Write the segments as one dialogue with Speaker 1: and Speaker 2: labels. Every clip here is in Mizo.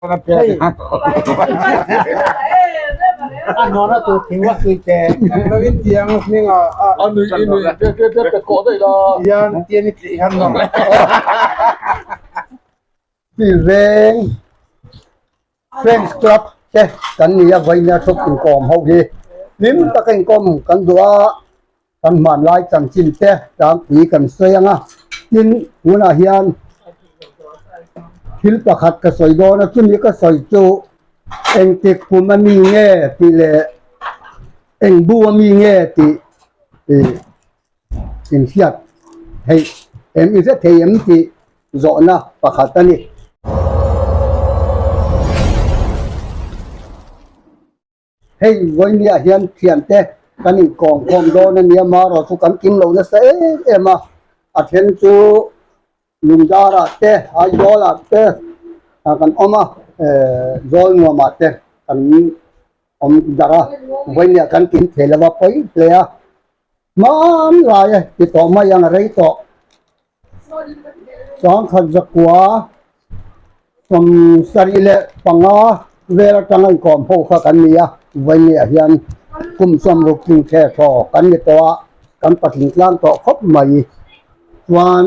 Speaker 1: Veng Friends Club te kan ni a vawinia thup inkawm ho hi hlim taka inkawm kan duh a kan hmanlai chanchin te tlangpui kan sawi ang a tin tunah hian thil pakhat ka sawi dawn a chumi ka sawi chu engtik kum a mi nge tih leh eng bu a mi nge tih ih inhriat theih em i hre thei em tih zawhna pakhat a ni. Hei vawinia hian thiante kan inkawm khawm dawn a nia marawh chu kan kim lo nasa em em a, a then chu Lungdarah te Aizawlah te kan awm a, Zawlnuamah te kan awm darh a, vawinia kan kim thei lo a pawi hle a, hmanlai a ti tawh mai ang a rei tawh. Sangkhat zakua sawm sarih leh panga vel atanga inkawm ho kha kan ni a, vawinia hian kum sawmruk tling theh thaw kan ni tawh a, kan patling tlang tawh khawp mai. Chuan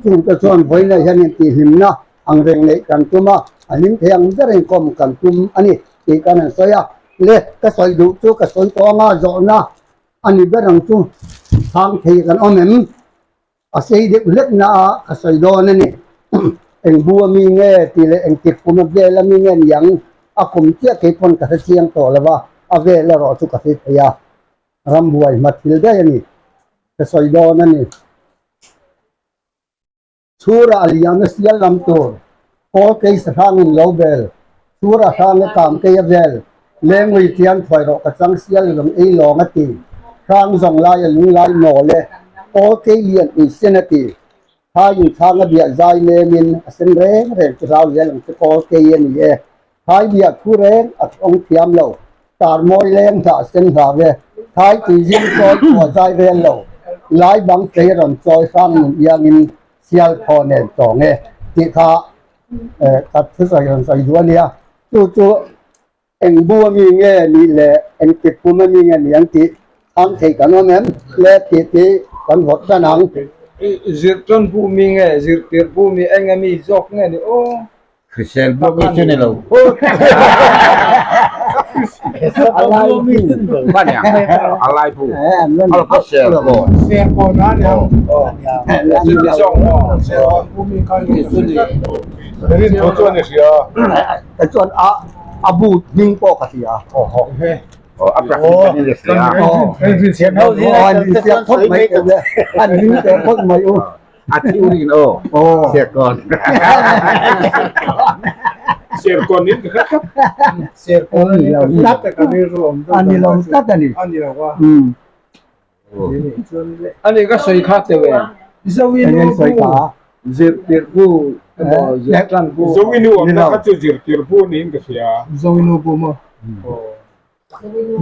Speaker 1: chungte chuan vawinia hian intihhlimna ang reng neih kan tum a, a hlim thei ang ber inkawm kan tum a ni tih kan han sawi a. Le ka sawi duh chu ka sawi tawh anga zawhna A ni ber ang chu chhang thei kan awm em? A sei deuh hlek na a ka sawi dawn a ni. Eng bu a mi nge tih leh eng tik kum a vel a mi nge ni ang? A kum chiah kei pawn ka hre chiang tawh lo va, a vel erawh chu ka hre thei a. Rambuai hma thil daih a ni. Ka sawi dawn a ni. Chhura a liam a sial lam tur, kawl kei sahrangin lo bel, chhura hrang e kam kei a vel, lengui tian thuai rawh ka chang sial lung ei lawng a ti, hrang zawng lai a lung lai mawl e, kawl kei lian ui sen a ti, thai in thang a biah zai lem in a sen reng reng chu hlau zel ang chu kawl kei a ni e, thai biah thu reng a thawng thiam lo, tar mawi leng hlah sen hlah ve, thai tui zing chawi chhuah zai rel lo, lai bang tlei rawn chawi hrang nun iangin sial thaw nen tawng e tih kha ka thusawi rawn sawi duh a nia. Chu chu eng bu a mi nge nih leh eng tik pum a mi nge nih ang tih thang thei kan awm em le tih tih kan vawrh tan ang.
Speaker 2: Zirtawn bu mi nge zirtir bu mi eng a mi zawk nge ni aw.
Speaker 3: Hrisel bawk hi chu ni lo. A lai bu. Hrisel kawn.
Speaker 1: Chuan a a bu hming pawh ka hria.
Speaker 3: A practice an hria.
Speaker 1: An hming te phawt mai u.
Speaker 3: A thi urin aw.
Speaker 1: Aw.
Speaker 3: Serkawn.
Speaker 4: Serkawn in ka hre tlat.
Speaker 2: Serkawn a ni lo tlat a ka rilru awm deuh.
Speaker 1: A ni lo tlat a ni.
Speaker 2: A ni lo a. A ni ka sawi kha teuh e. Zawinu bu, zirtir bu emaw zirtlan bu.
Speaker 4: Zawinu awmna kha chu zirtir bu niin ka hria.
Speaker 2: Zawinu bu maw?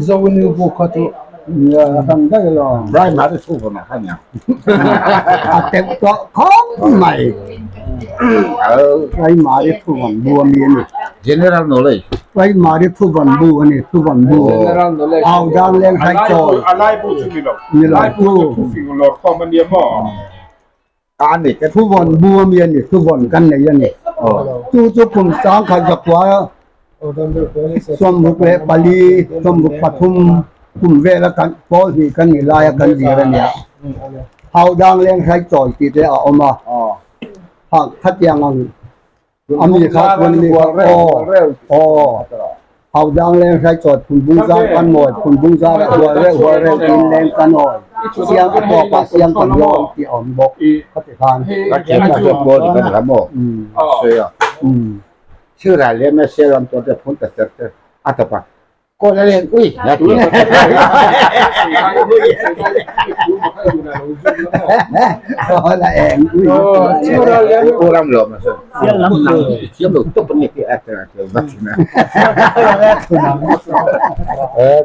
Speaker 2: Zawinu bu kha chu
Speaker 3: Primary school kha kha nia.
Speaker 1: A teuh tawh khawp mai. Primary thuvawn bu a mi a ni.
Speaker 3: General knowledge.
Speaker 1: Primary thuvawn bu a ni, thuvawn bu.
Speaker 2: General knowledge.
Speaker 1: Au dang leng hai chawi.
Speaker 4: A lai bu chu ni lo.
Speaker 1: Ni lo.
Speaker 4: Lai bu chu thufing lawr khawm a nia maw?
Speaker 3: A ni ka
Speaker 1: Thuvawn bu a mi a ni, thuvawn kan nei a ni. Chu chu kum sangkhat zakua 64, 63 kum vela kan pawl hnih kan nih laia kan zir a nia. Hau dang leng hrai chawi tih te a awm a, ha khatiang ang a mi kha chuan mi kha aw aw hau dang leng hrai chawi phun bung zar kan mawi phun bung zar ah hual reuh hual reuh tiin leng kan awi siang a tawp ah siang kan lawm tih a awm bawk khati khan.
Speaker 3: Ka thiam na chuan pawl ti kan ram aw. Sawi a. Thil ral lem a sel ram chuan te phun ta ser te a tawp a kawl a len ui na ti.
Speaker 1: Kawl a eng ui.
Speaker 3: U ram lo ma sawi. I thiam lo tawp a ni tih a ti va thin a.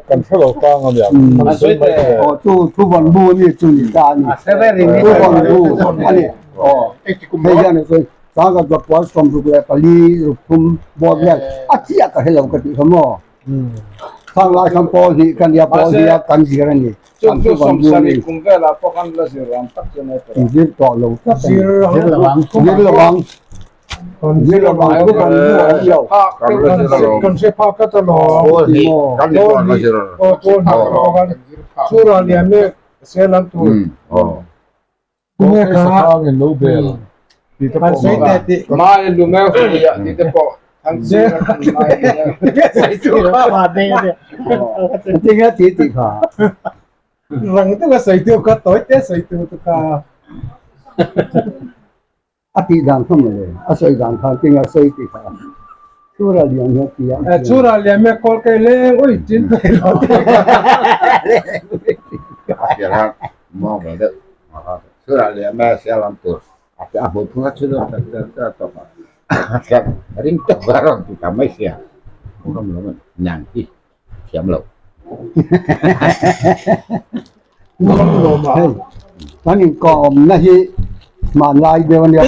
Speaker 5: Kan hre lo tang a nia.
Speaker 1: Aw chu thu vawn bu a ni chu ni ta a ni. Thu vawn bu a ni. Aw hei hian a sawi. Sangkhat pakua 64 ruk thum bawr vel a chiah ka hre lo ka tih kha maw. Khang lai khan pawl hnih ka nia pawl hnih a kan zir a ni.
Speaker 2: Chung chu 70 kum velah pawh khan la zir ang tak chu nei tawh.
Speaker 1: Zir tawh lo tlat a ni. Zir lo ang. Zir lo ang. Zir lo ang thu kan hmu awm lo.
Speaker 6: Kan hre phak tlat a lawm.
Speaker 3: Pawl hnih kan ni pawh la zir.
Speaker 6: Aw pawl hnih kan awm a. Chhurah lian mek sel an tur.
Speaker 3: Aw.
Speaker 6: Tunge kha
Speaker 5: Sahrangin lo bel ti te pawh
Speaker 6: Sawi teh tih.
Speaker 2: Mai lume huia ti te pawh an zir a kan mai lume.
Speaker 6: Sawi tu kha
Speaker 7: ma te te.
Speaker 1: Tinge ti ti kha.
Speaker 6: Rang taka sawi tu kha tawi te sawi tu tu kha.
Speaker 1: A tih dan kha mawle, a sawi dan khan tinge sawi tih kha Chhura lian hian ti a.
Speaker 6: Chhura lian me kawl kai leng ui chin thei lo te.
Speaker 3: A pian a muang ve deuh Chhura lian me sial lam tur a pian a hmui phung a chhun a tawp a ring tawp a rawn ti ta mai sia ram lo nang hi thiam lo.
Speaker 1: Hei kan inkawmna hi hmanlai deuh a nia.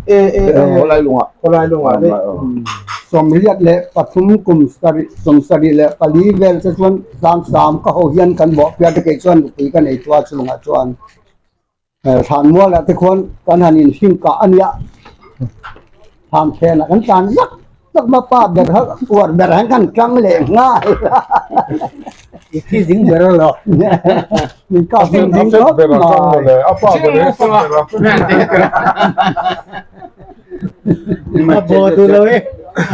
Speaker 3: Khawlai lungah.
Speaker 6: Khawlai lungah daih.
Speaker 1: 83 kum sarih 74 vel te chuan Zangsam ka ho hian kan bawh piah te kei chuan nupui ka nei tua chungah chuan Thlanmualah te khuan kan han inhlim kah a nia. Thlan thlenah kan tlan zak zak ma pa ber kha uar ber hian kan tlang leh nghal a.
Speaker 7: I thi zing ber a lo.
Speaker 1: Min kap zing zing khawp mai.
Speaker 5: A pa ber a tang ber a.
Speaker 7: A bo tu lo e.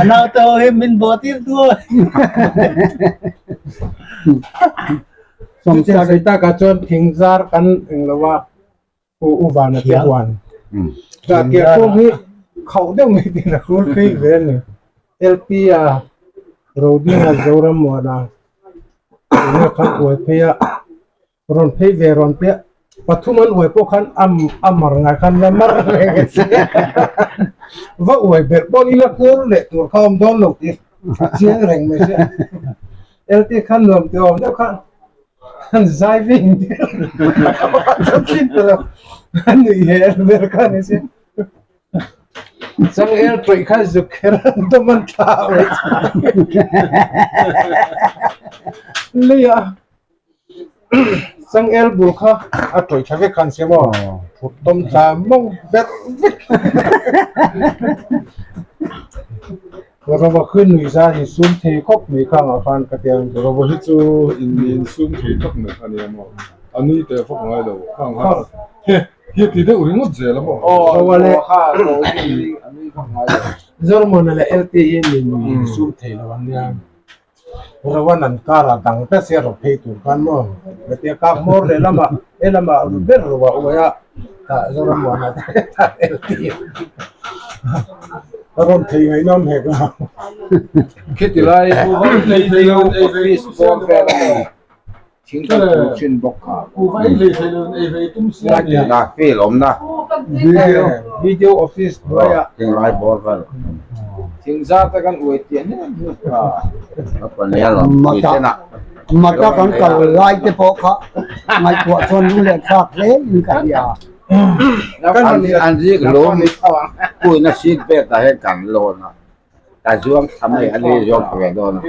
Speaker 7: A nau te ho hi min bo tir tu.
Speaker 6: Chutiang sawi takah chuan thing zar kan eng lo a, u u vana te huan. Tah kiah kawng hi khauh deuh mai tin a rul phei ve a ni. LP a Rodinga Zoram muana enge khan uai phei a, rawn phei ve rawn piah pathum an uai pawh khan a a mar ngai khan la mar reng a si. Va uai berh pawh ila kur leh tur kha awm dawn lo tih a chiang reng mai sia. LT khan nuam ti awm deuh kha an zai ve in thin ta lo an nuih he an vel kha ni se
Speaker 2: Changel tawih kha zuk kher
Speaker 6: an dawm an thla awih leia Changel bul kha a tawih tha vek khan siam aw thut tawm tla mawng ber vek Rova khi nui zan in sum thei khawp mai kha angah khan ka ti ang.
Speaker 5: Rova hi chu in in sum thei tak mai kha nia maw? A nui teh vak ngai lo khang kha he hi a ti deuh ringawt zel a maw?
Speaker 6: Rova leh
Speaker 2: kha a nui vak ngai lo.
Speaker 6: Zormawna leh LTE in in sum thei lo ang nia. Rovan an kar ah dang ta sia rawh phei tur khan maw hetia kak hmawr leh lamah he lamah ru ber ro a uai a tah Zoram muanah te tah el ti a rawn thei ngaihnawm hek lo.
Speaker 2: Khiti lai video office bawr vel a ni. Thing kan tur thin bawk kha.
Speaker 3: Na feel awm na.
Speaker 6: Video office hnuaiah.
Speaker 3: Thing lai bawr vel.
Speaker 2: Thing zar te kan uai tiah hnem hnem kha.
Speaker 1: Mata mata kan kal lai te pawh kha ngaihtuah chuan lung leh thlak hle in ka hria.
Speaker 3: An zik lum puina seat belt ah hian kan lawn a. Ka zuang thla mai a ni zuang thla ve dawn a.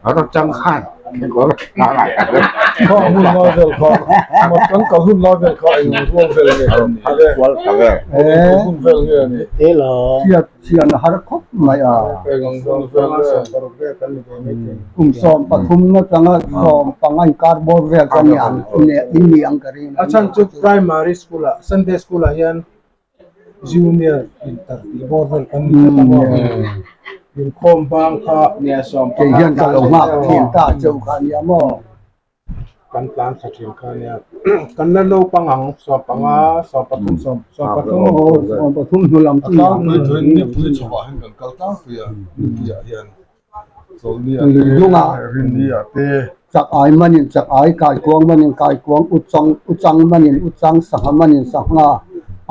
Speaker 3: A rawn chang khan kekawr
Speaker 5: Kha hun lai vel kha mat kan kal hun lai vel kha eng rual vel nge kan ni le?
Speaker 3: Kual thla vel.
Speaker 5: Eng hun vel nge a ni?
Speaker 1: Chhiat chhian a har khawp mai a.
Speaker 5: Eng ang rual vel nge?
Speaker 1: Kum 13 na tanga 15 inkar bawr vel ka ni ang in ni ang ka ring.
Speaker 6: A chhan chu primary school ah Sunday school ah hian Junior inter tih bawr vel kan ni tlat a maw? Inkhawm bang kha
Speaker 1: Kei hian ka lo nghak thin ta cheu kha nia maw?
Speaker 6: Kan tlan thla thin kha nia. Kan la naupang ang, 15, 13, 13.
Speaker 1: Aw, 13 hnu lam chu
Speaker 5: A tlangpui thuin nipui chhovah hian kan kal tlangpui a, nipuiah hian chawlhni ah te, rinni ah te.
Speaker 1: Chak ai manin chak ai, kaikuang manin kaikuang, uchang uchang manin uchang, sangha manin sangha,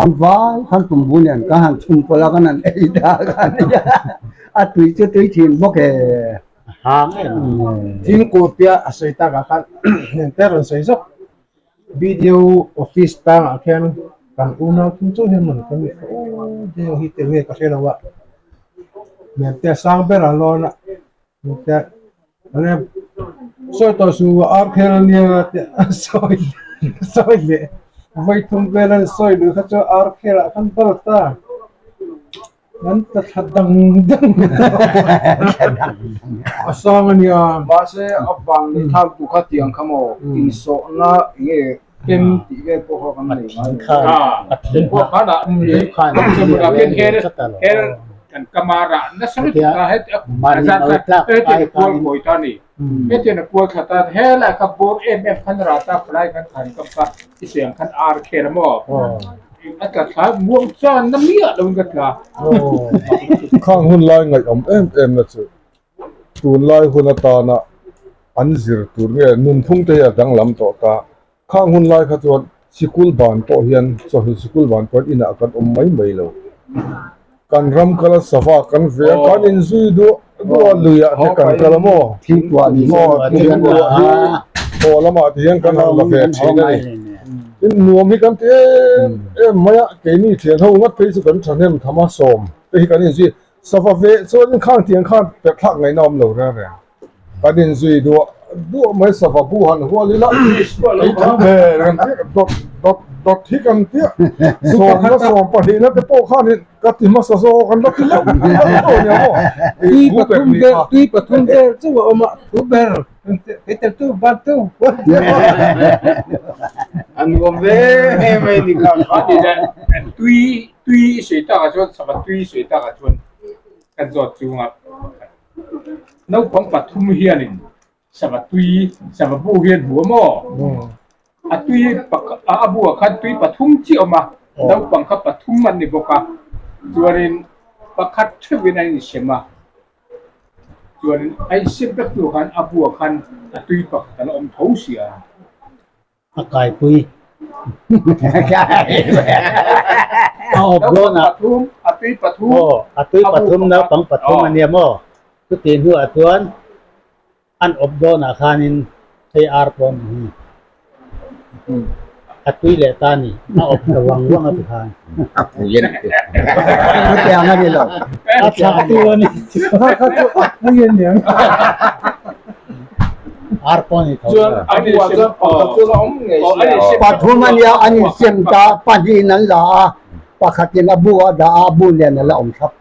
Speaker 1: an vai khan tumbu nen kan han chhum pawlh a kan han ei ta kha nia, a tui chu tui thin bawk e.
Speaker 6: Thingkûr tia a sawi takah khan nen te rawn sawi zawk. Video office tangah khian. Kan unau thum chauh hian man kan ni kha aw deng hi tel nge ka hre lo a Liante a sang ber a lawn a Liante ane sawi tawh suh ar khel ania tih a sawi sawi leh vawi thum vel an sawi luh kha chu ar khel ah khan bal ta. An ta thla dang dang a sang a nia.
Speaker 2: Mahse a vang leh thlak tu kha tiang kha maw insawhna enge pem tih vel pawh kha kan nei ngai lo.
Speaker 4: A hetiang a kual thla ta helai kha bawr em em khan rah ta palai khan khan kam kha i siam khan ar khel a maw a tla thla muang chan na miah lo in ka tla.
Speaker 5: Khang hun lai ngaihawm em em na chu tunlai hun atana an zir tur nge nunphung te hi a danglam tawh ta. Khang hun lai kha chuan sikul ban pawh hian chawhnu sikul ban pawh hian inah kan awm mai mai lo. Kan ram kal a sava kan ve a, kan inzui duah duah a luiah te kan kal a maw? Thingtuah hi haw lamah te hian kan han la ve thin a ni. Tin, nuam hi kan ti em em mai a, keini thian ho ngat phei chu kan thahnem tham a, sawm te hi kan inzui. Sava ve chuan khang tiang khan perhthlak ngaihna awm lo reng reng. Kan inzui duah duah mai sava bu han hual ila ei thu ve kan tia dawt dawt dawt hi kan tia sawmna sawm pahnihna te pawh khan in ka ti hmasa zawk an la ti leuh leuh ania maw
Speaker 6: Tui pathum vel tui pathum vel chu a awm a thu ber kei tel tu ban tu
Speaker 2: An nuam ve mai ni kha.
Speaker 4: Tui tui i sawi takah chuan sava tui i sawi takah chuan kan zawt chunga Naupang pathum hianin sava tui, sava bu hi an hmu a maw? A tui a buah khan tui pathum chiah a awm a, naupang kha pathum an ni bawk a, chuanin pakhat theuhin an insem a, chuanin a insem vek hnuah khan a buah khan a tui pakhat a la awm tho si a.
Speaker 7: A kaipui a awp dawn a
Speaker 4: a tui pathum
Speaker 7: aw a tui pathum naupang pathum a nia maw chuti hnuah chuan an awp dawnah khanin hei ar pawh ni hi a tui leh ta ni a awp ta vang vang a ti khan
Speaker 3: a pui a ni
Speaker 1: chutiang a ni lo
Speaker 7: a thlah tu a ni
Speaker 6: kha kha chu a pui a niang.
Speaker 7: Ar pawh ni tho.
Speaker 1: Pathum a nia an insem ta, pahnihin an la a, pakhatin a bu a dah a, a bu nen a la awm thlap.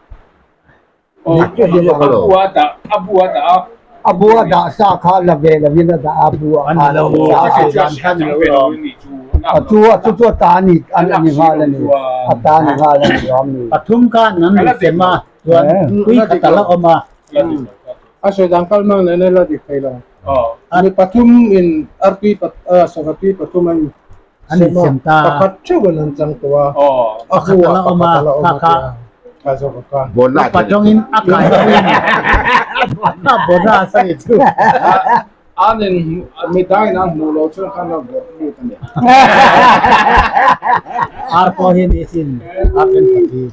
Speaker 1: A bu a dah sa kha la ve lovin a dah a, a bu a kha la awm sa a. A chu a chu chu a ta a ni a ni nghal a ni, a ta a ni nghal a ni lawm ni.
Speaker 7: Pathum khan an insem a, chuan tui khat a la awm a.
Speaker 6: A sawi dan kal mang nen a la dik thei lo. Mi pathum in artui sava tui pathum an
Speaker 7: in sem ta.
Speaker 6: Pakhat theuh in an chang tawh a.
Speaker 7: Pakhat a la awm a, kha kha.
Speaker 6: A zawk a kha.
Speaker 7: Patawng in a kai tawh in a bona a sawi chu.
Speaker 2: An in mi dang in an hmuh loh chuan khan a vawrh lut a ni.
Speaker 7: Ar pawh hi ni sin ar thenkhat hi.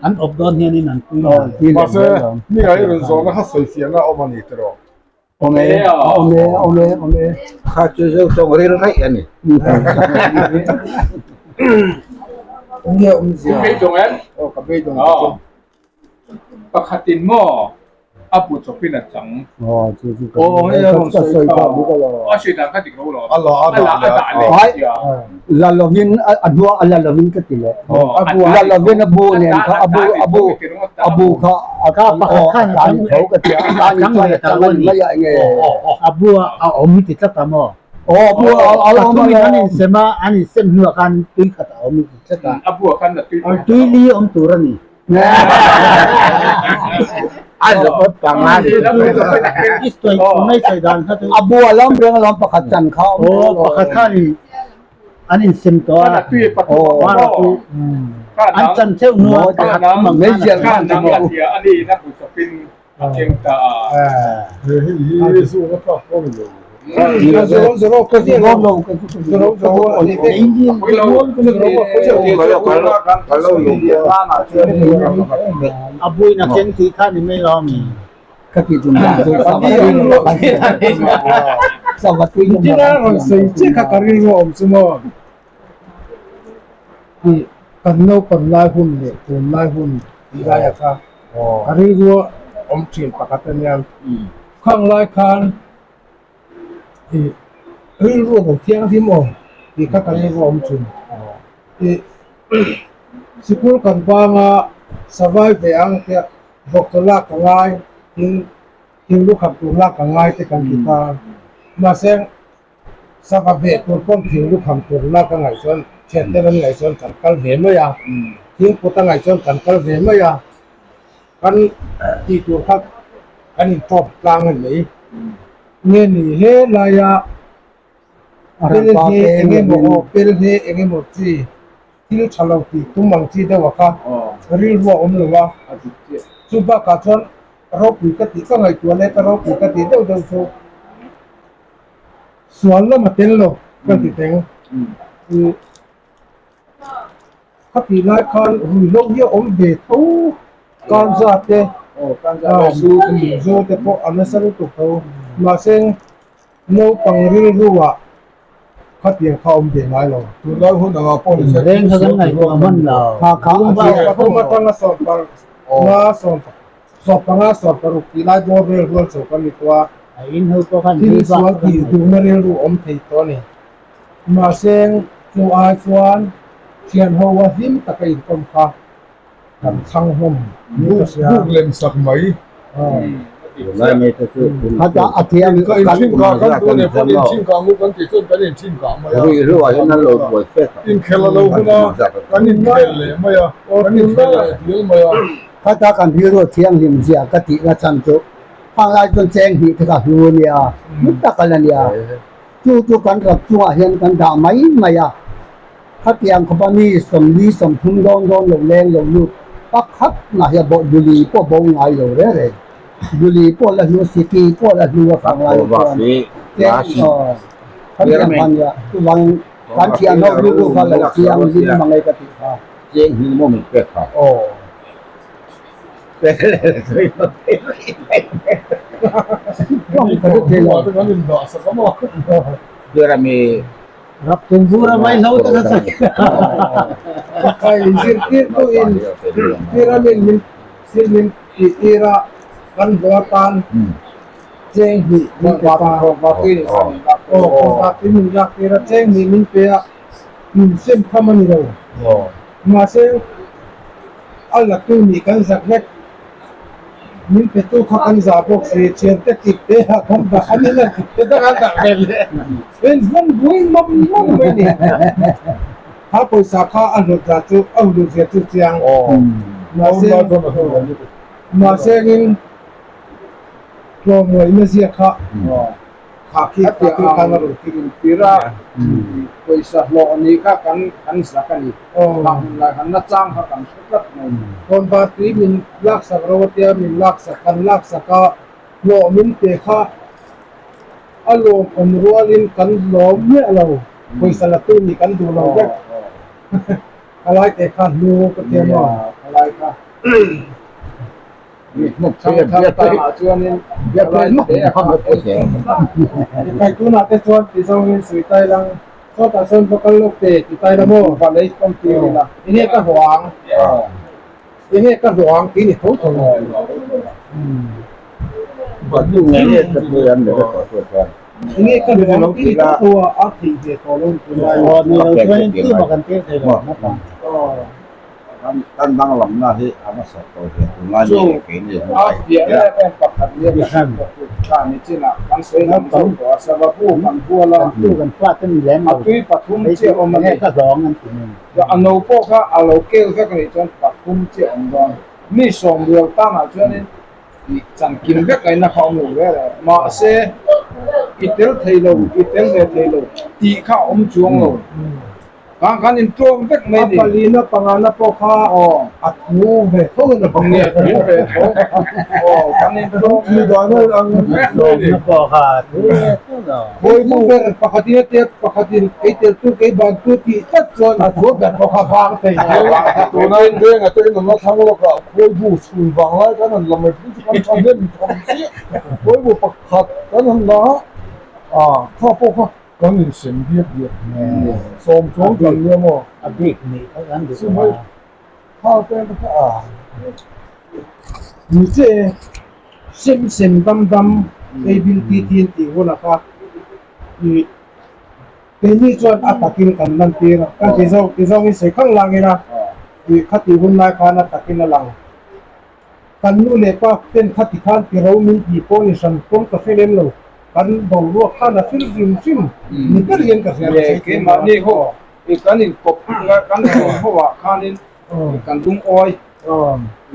Speaker 7: An awp dawn hianin an pui nghal.
Speaker 5: Mahse, mi ai rawn zawhna kha sawifiahna a awm a ni tiraw?
Speaker 1: Awm e, awm e, awm e, awm e.
Speaker 3: Kha chu zo tawng ril raih a ni.
Speaker 6: Enge awmzia?
Speaker 4: Ka beidawng em?
Speaker 6: Aw ka beidawng ka chu.
Speaker 4: Pakhatin maw a bu chawpin a chang.
Speaker 1: Aw chu chu ka
Speaker 2: Aw hei a rawn sawi kha.
Speaker 4: A sawi dan kha dik lo lo.
Speaker 5: A la a dah leh a.
Speaker 1: Ai la lovin a dua a la lovin ka ti leh. La lovin a bu nen kha a bu a bu a bu kha a
Speaker 7: Kha pakhat khan a
Speaker 1: chang tho ka ti a a
Speaker 7: chang leh ta lo a ni. A bu a awm ti tlat a maw?
Speaker 1: Aw a bu a awm
Speaker 7: Pathum in an insem a an insem hnuah khan tui khat a awm ti tlat a.
Speaker 4: A bu ah khan a tui
Speaker 7: An tui li awm tur a ni.
Speaker 3: A zawh panga ni.
Speaker 7: I sawi mai sawi dan kha chu.
Speaker 1: A bu a lam reng alawm pakhat chan kha awm
Speaker 7: Aw pakhat khan in an insem tawh a.
Speaker 1: Aw
Speaker 7: An chan theuh hnuah pakhat awm ang khan a chan.
Speaker 5: Hei hi zung a tlak pawh a ni lo.
Speaker 7: A buin a keng tih kha ni mai lo mi.
Speaker 6: Tina rawn sawi chiah kha ka rilru a awm chu maw? Tih kan naupan lai hun leh tun lai hun tih laia kha a rilrua awm thin pakhat a nia. Khang lai khan ih rilru a lo thianghlim aw tih kha ka rilru a awm thin. Ih sikul kan banga savai ve ang tia vawk chaw lak ka ngai thing thing lukham tur lak ka ngai te kan ti ta. Mahse Sava ve tur pawn thing lukham tur lak a ngaih chuan thian ten an ngaih chuan kan kal ve mai a, thing put a ngaih chuan kan kal ve mai a, kan tih tur kha kan intawp tlang a ni. Nge ni he laia pel he eng emaw aw pel he eng emaw chi thil tha lo tih tum ang chi deuh a kha rilru a awm lo a, chu bakah chuan ropui ka tih ka ngaihtuah leh ka ropui ka tih deuh deuh chu. Sual lam a tel lo ka ti teng. Kha tih lai khan ruihhlo hi a awm ve tho kanza te zu te pawh a nasa lutuk tho. Mahse naupang rilru ah khatiang kha a awm ve ngai lo.
Speaker 5: Tunlai hun angah pawh ni se thil sual ti ruak kan ni lo.
Speaker 6: Pathum atanga sawmpanga sawmparuk tih lai bawr vel rual chho kan ni tawh a, thil sual tih duhna rilru awm thei tawh a ni. Mahse, chu ai chuan thian ho a hlim taka inkawm kha kan thlang hlawm ni ka hria.
Speaker 5: Buk lem sak mai. Ka inthin kah kan duh a nih pawh inthin kah ngu kan tih chuan kan inthin kah mai a. Inkhel a lo hun a, kan inkhel leh mai a, kan inkhel leh dial mai a.
Speaker 1: Khata kan rilru thianghlim zia ka tihna chhan chu hang lai chuan cheng hnih te kha hlu a nia, hlu tak a la nia. Chu chu kan rap chungah hian kan dah mai mai a, khatiang khawpa mi sawmli sawmthum dawn dawn lo leng lo lut pakhat mah hi a bo duli pawh bo ngai lo reng reng. Duli pawh la hlu, siki pawh la hlu a fang lai chuan cheng aw khatiang kha nia. Chuvangin kan thianho rilru kha lo thianghlim mang e ka tih kha.
Speaker 3: Cheng hming maw min pek kha?
Speaker 1: Aw.
Speaker 7: Rap tung bur a mai hlo tak a sa.
Speaker 6: Kai zirtirtu in pyramid min thil min tih tir a kan hlawh atan cheng hnih min pe ta. Aw kawngka min lak tir a cheng hnih min pe a. Min sem tham a ni lo. Mahse, a latu nih kan zak vek. Min petu kha kan zah bawk si, thiante kip te ah kan dah a ni la, kip te dang an dah ve leh. In hman bui mawm mawm mai a ni. Kha pawisa kha a hlawt zah chu a hlut zia chu chiang. Mahse, mahse engin tlawmngaihna zia kha. Kha khi piah a
Speaker 2: khan a rawn kir in tir a, pawisa hlawh ni kha kan kan zak a ni. Kha hun lai khan nachang kha kan hre tlat mai.
Speaker 6: Khawnvar tui min laksak ro atia min laksak kan laksak a, hlawh min pe kha a lawmawm rualin kan lawm miah lo, pawisa la tu nih kan duh lo vek. Ka lai te kha hlu ka tia maw?
Speaker 2: Ka lai kha.
Speaker 6: Kai tunah te chuan ti zawngin sui tai lang sawtah sawn va kal lawk te ti tai la maw enge ka hlawh ang enge ka hlawh ang tih ni tho tho enge ka hlawh ang tih ni tho tho a a theih ve tawh lo tunlai.
Speaker 3: Kan danglamna hi a hmasa tawh zia tunlai mi leh keini hi a
Speaker 2: Kang kan in tlawm vek mai ni.
Speaker 6: A palina pangana pawh kha a thu ve tho in a
Speaker 2: bang. A thu ve tho. Aw kan in tlawm
Speaker 5: Thil dan a ang vek mai ni.
Speaker 7: Pawh kha a thu ve tho lo.
Speaker 6: Khawi thu ber pakhatin a tet pakhatin kei tel tu kei ban tu tih tlat chuan a thu ber pawh kha vang thei lo.
Speaker 5: Tuna in veng ate in an la thlang lawk a khawi bu chhun vang lai kan han la mai phei chu kan tha hnem tham chiah. Khawi bu pakhat kan han la a kha pawh kha. Kan insem biak biak sawm chuang kan nia maw?
Speaker 7: A bik nih kha kan duh
Speaker 5: a. Khau te ka kha a.
Speaker 6: Ni che sem sem dam dam ei bil ti tin tih hunah kha i keini chuan a takin kan lan tir a, kan ti zawk ti zawngin sawi khang lang ila i khati hun lai khan a takin a lang. Kan nu leh pa ten khati khan ti ro min tih pawh ni hran pawm ka hre lem lo, kan boruak khan a thil hrim hrim ni ber hian ka hria ka sawi thei lo.
Speaker 2: Keimahni ho i kan inkawp kan awm ho ah khanin kan lungawi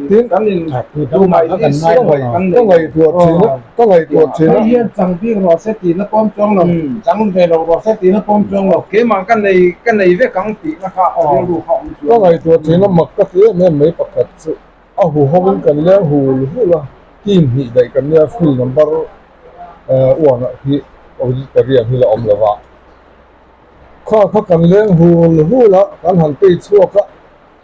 Speaker 2: tin kan in tumah hi siam kan
Speaker 5: nei. Ka ngaihtuah thin a, ka ngaihtuah thin a.
Speaker 6: Hei hian chang bik rawh se tihna pawm chuang lo, chang ve lo rawh se tihna pawm chuang lo.
Speaker 2: Keimah ka nei ka nei vek ang tihna kha rilru kha awm chuang.
Speaker 5: Ka ngaihtuah thin a, mak ka ti em em mai pakhat chu. A hu hovin kan leng hul hul a, team hnih daih kan nia field number one ah hi auditorium hi la awm lo va. Kha kha kan leng hul hul a, kan han pei chhuak a,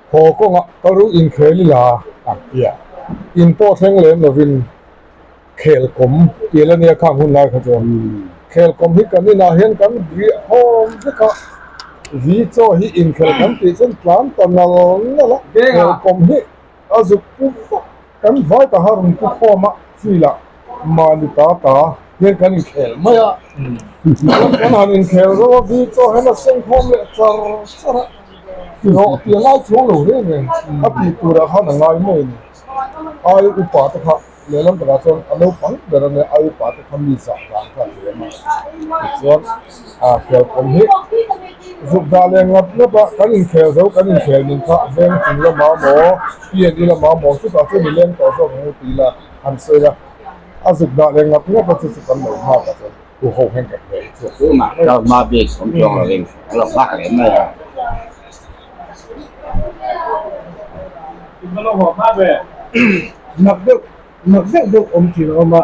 Speaker 5: haw kawngah ka ru inkhel ila a ti a, in pawh thleng lem lovin khelkawm tih la nia khang hun lai kha chuan khelkawm hi kan inah hian kan riah khawm vek a, vi chaw hi inkhel kan tih chuan tlan ta nal nal a, khelkawm hi a zuk pu vak kan vai ta har rawn pu khawm a, field ah mahni ta ta hian kan inkhel mai a, kan han inkhel zo a vi chaw hian a seng khawm leh char char a, tihawh tih a ngai chuang lo reng reng a tih turah khan a ngai mai a ni, ai upa te kha. Lehlam takah chuan a naupang ber a nia, a upa te kha mi zah dan kha a thiam a. Tichuan a khelkawm hi zuk dah leh ngap ngap a, kan inkhel zo, kan inkhel ning kha veng chung lamah maw, P&E lamah maw chutah chuan i leng tawh zawk ang u tih ila han sawi a. A zuk dah leh ngap ngap a chu chu kan lo nghak a chuan hu ho hian kan hmel chhuak
Speaker 3: Chu mah ka hma bik awm chuang lo in a lo nghak leh mai a.
Speaker 6: Nak deuh nak deuh deuh awm thin a awm a,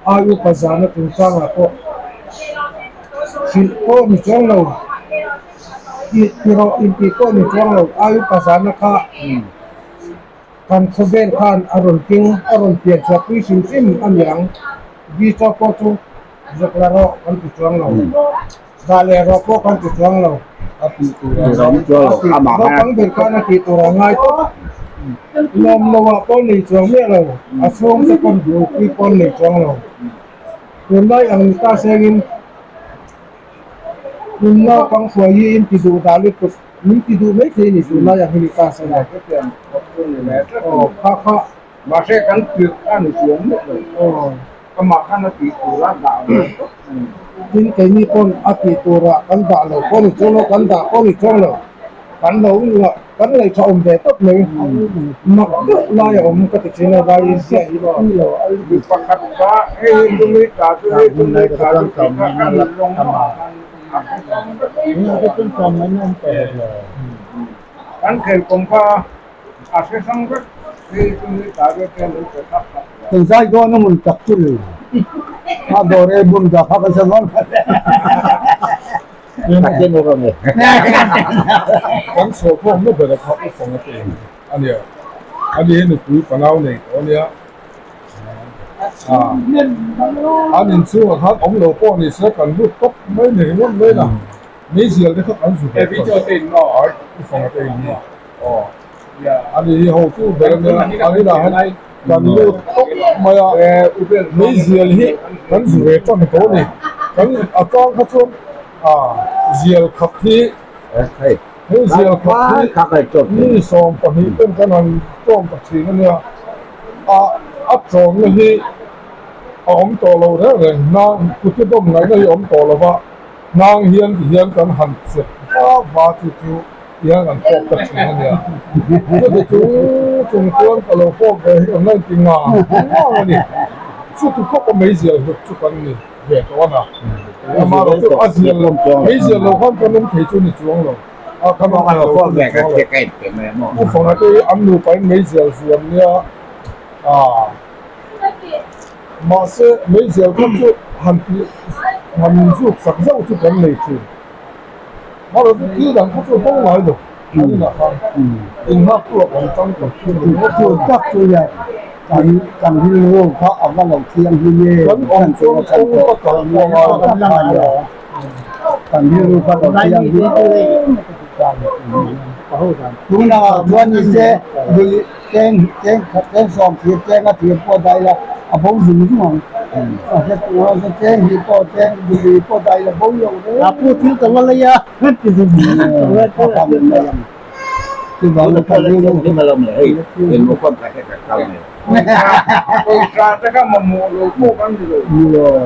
Speaker 6: ai upa zana chungchangah pawh hrilh pawh ni chuang lo, tih rawh intih pawh ni chuang lo, ai upa zana kha kan khawvel khan a rawn keng a rawn pian chhuah pui hrim hrim a ni ang, Visa pawh chu zak la rawh kan ti chuang lo. Dah leh rawh pawh kan ti chuang lo.
Speaker 5: A tih tur a ngai
Speaker 3: chuang lo. Amah khan.
Speaker 6: Naupang ber khan a tih tur a ngai tawp. Lawm lo ah pawh nei chuang miah lo. A chhung te pawn duhpui pawn nei chuang lo. Tunlai ang ni ta sengin in naupang hruai hi in ti duh dah lutuk. Min ti duh mai thei a ni tunlai ang hi ni ta seng a. Aw kha kha.
Speaker 2: Mahse kan tirh kha ni chuang miah lo.
Speaker 6: Aw.
Speaker 2: Amah khan a tih tur a dah lo tawp a ni.
Speaker 6: Tin, keini pawn a tih turah kan dah lo pawh ni chuang lo, kan dah pawh ni chuang lo. Kan lo kan ngaihṭha awm ve tawp mai. Mak deuh lai a awm ka ti ṭhin a, vai ziah hi maw.
Speaker 2: Mi pakhat kha hei hi chumi ta chu hei chumi ta chu tih kha kan lawng mah khan a hre chuang vek lo. Kan khelkawm kha A hre hrang vek hei chu ni ta ve te lo pe thak thak hle.
Speaker 1: Kan zai dawn a mun tak chu ni. A dawr e bum dah kha kan sa dawn kha.
Speaker 5: Kan chhuah khawm na ber a kha u fang a te a nia. A ni hi nupui panau nei tawh a nia. An inchhungah khan awm lo pawh ni se kan lut tawp mai ni ringawt mai la. Meizial te kha kan zu ve tawh. Ai u fang a te in ni. Aw a ni hi hotu ber a nia an inah hian kan lut tawp mai a meizial hi kan zu ve tan tawh a ni kan a tang kha chuan a zial khat hi hei zial khat hi mi 12 ten kan han tawm ta thin a nia a a tawmna hi a awm tawh lo reng reng hnang kute dawm ngaihna hi a awm tawh lo va hnang hian ti hian kan han chep va va chu chu. Tiang an fawk ta thin a nia. Chuti chung chung chuan ka lo fawk ve hi kan la inti ngang ngang a ni. Chuti khawp a meizial hlut chu kan ni ve tawh a na. Amaherawh chu a zial lo, meizial lo khan kan awm thei chu ni chuang lo. A kan awm thei lo chu ni chuang lo. Pu Fanga te hi an nupa in meizial zuam nia. Aa. Mahse meizial kha chu han tih han zuk sak zauh chu kan nei thin. Mahse thil dang kha chu a bo ngai lo an inah khan inghak tu ah kan tang tawp chu ni
Speaker 1: ringawt chu tak chu nia kan kan rilru kha a va lo thianghlim e
Speaker 5: kan awm chuan kawng ka kal pawh ngai lo.
Speaker 1: Kan rilru kha lo thianghlim Tunah chuan ni se lui cheng cheng khat cheng sawm thir cheng a thir pawh dai la a bo zung zung ang. A hre tur a cheng hi pawh cheng lui pawh dai la bo lo reng.
Speaker 7: A pu thil ka va lei a ti zung zung ang.
Speaker 1: Chuvangin kan rilru
Speaker 2: Pawisa te kha mamawh lo pawh kan ni lo.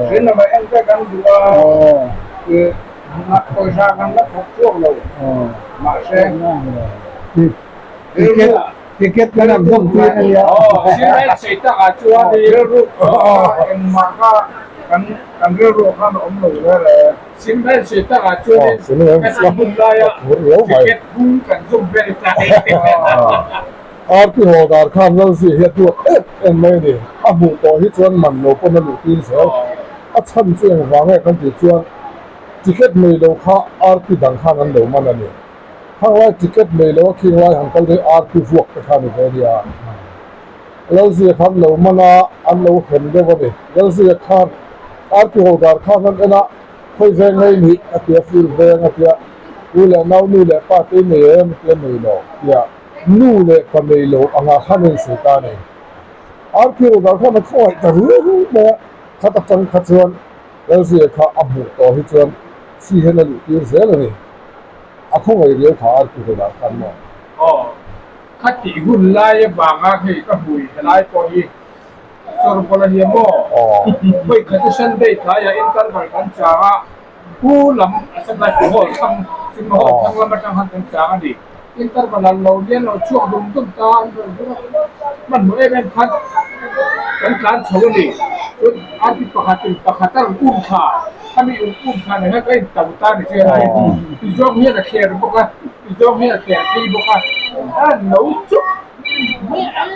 Speaker 2: Thin lamah en te kan duh a, pawisa kan la thawk chhuak lo. Mahse,
Speaker 1: Ticket kan han zawm tir a nia.
Speaker 2: Rilru engmah kha kan rilru khan a awm lo rel e.
Speaker 4: Simran sawi takah chuanin kan an hun laia ticket hung kan zawm vel ta hei te.
Speaker 5: RP Hawdar khan Lalzia hi a duat em em mai a ni. A hmuh tawh hi chuan man lo pawn a luh tir zel. A chhan chu engvang nge kan tih chuan ticket nei lo kha RP dang khan an lo man a ni. Khang lai ticket nei lo a khing lai han kal daih RP vuak te kha a ni ve a nia. Lalzia khan lo man a, an lo hrem deuh a ni. Lalzia khan RP Hawdar khan an en a, Khawi veng ngei nih a tia fir veng a tia, u leh nau nu leh pa te nei em a tia nei lo tia nu leh pa nei lo anga khan a insawi ta a ni. RP Hawdar khan a khawngaih ta ruai ruai mai a, khat atang kha chuan Lalzia kha a hmuh tawh hi chuan chi hian a luh tir zel a ni. A khawngaih riau kha RP Hawdar khan maw?
Speaker 4: Aw. Kha tih hun lai avanga hei ka hmui helai pawh hi sawrbawl a nia maw? Vawi khat chu Sunday tlaiah interval kan chang a, pu lam a Sunday pu hall thlang cinema hall thlang lam atang khan kan chang a ni. Interval an lo lian lo chhuak dum dum ta an rawn zir a, hmanhmawh em em khan kan tlan chho a ni. Chuan RP pakhat in pakhat a rawn um thla, khami um um thla nen khan ka in to ta ni che lai tizawng hian a thler bawk a. Zawng hi a tler phei bawk a, a no chuk mai ang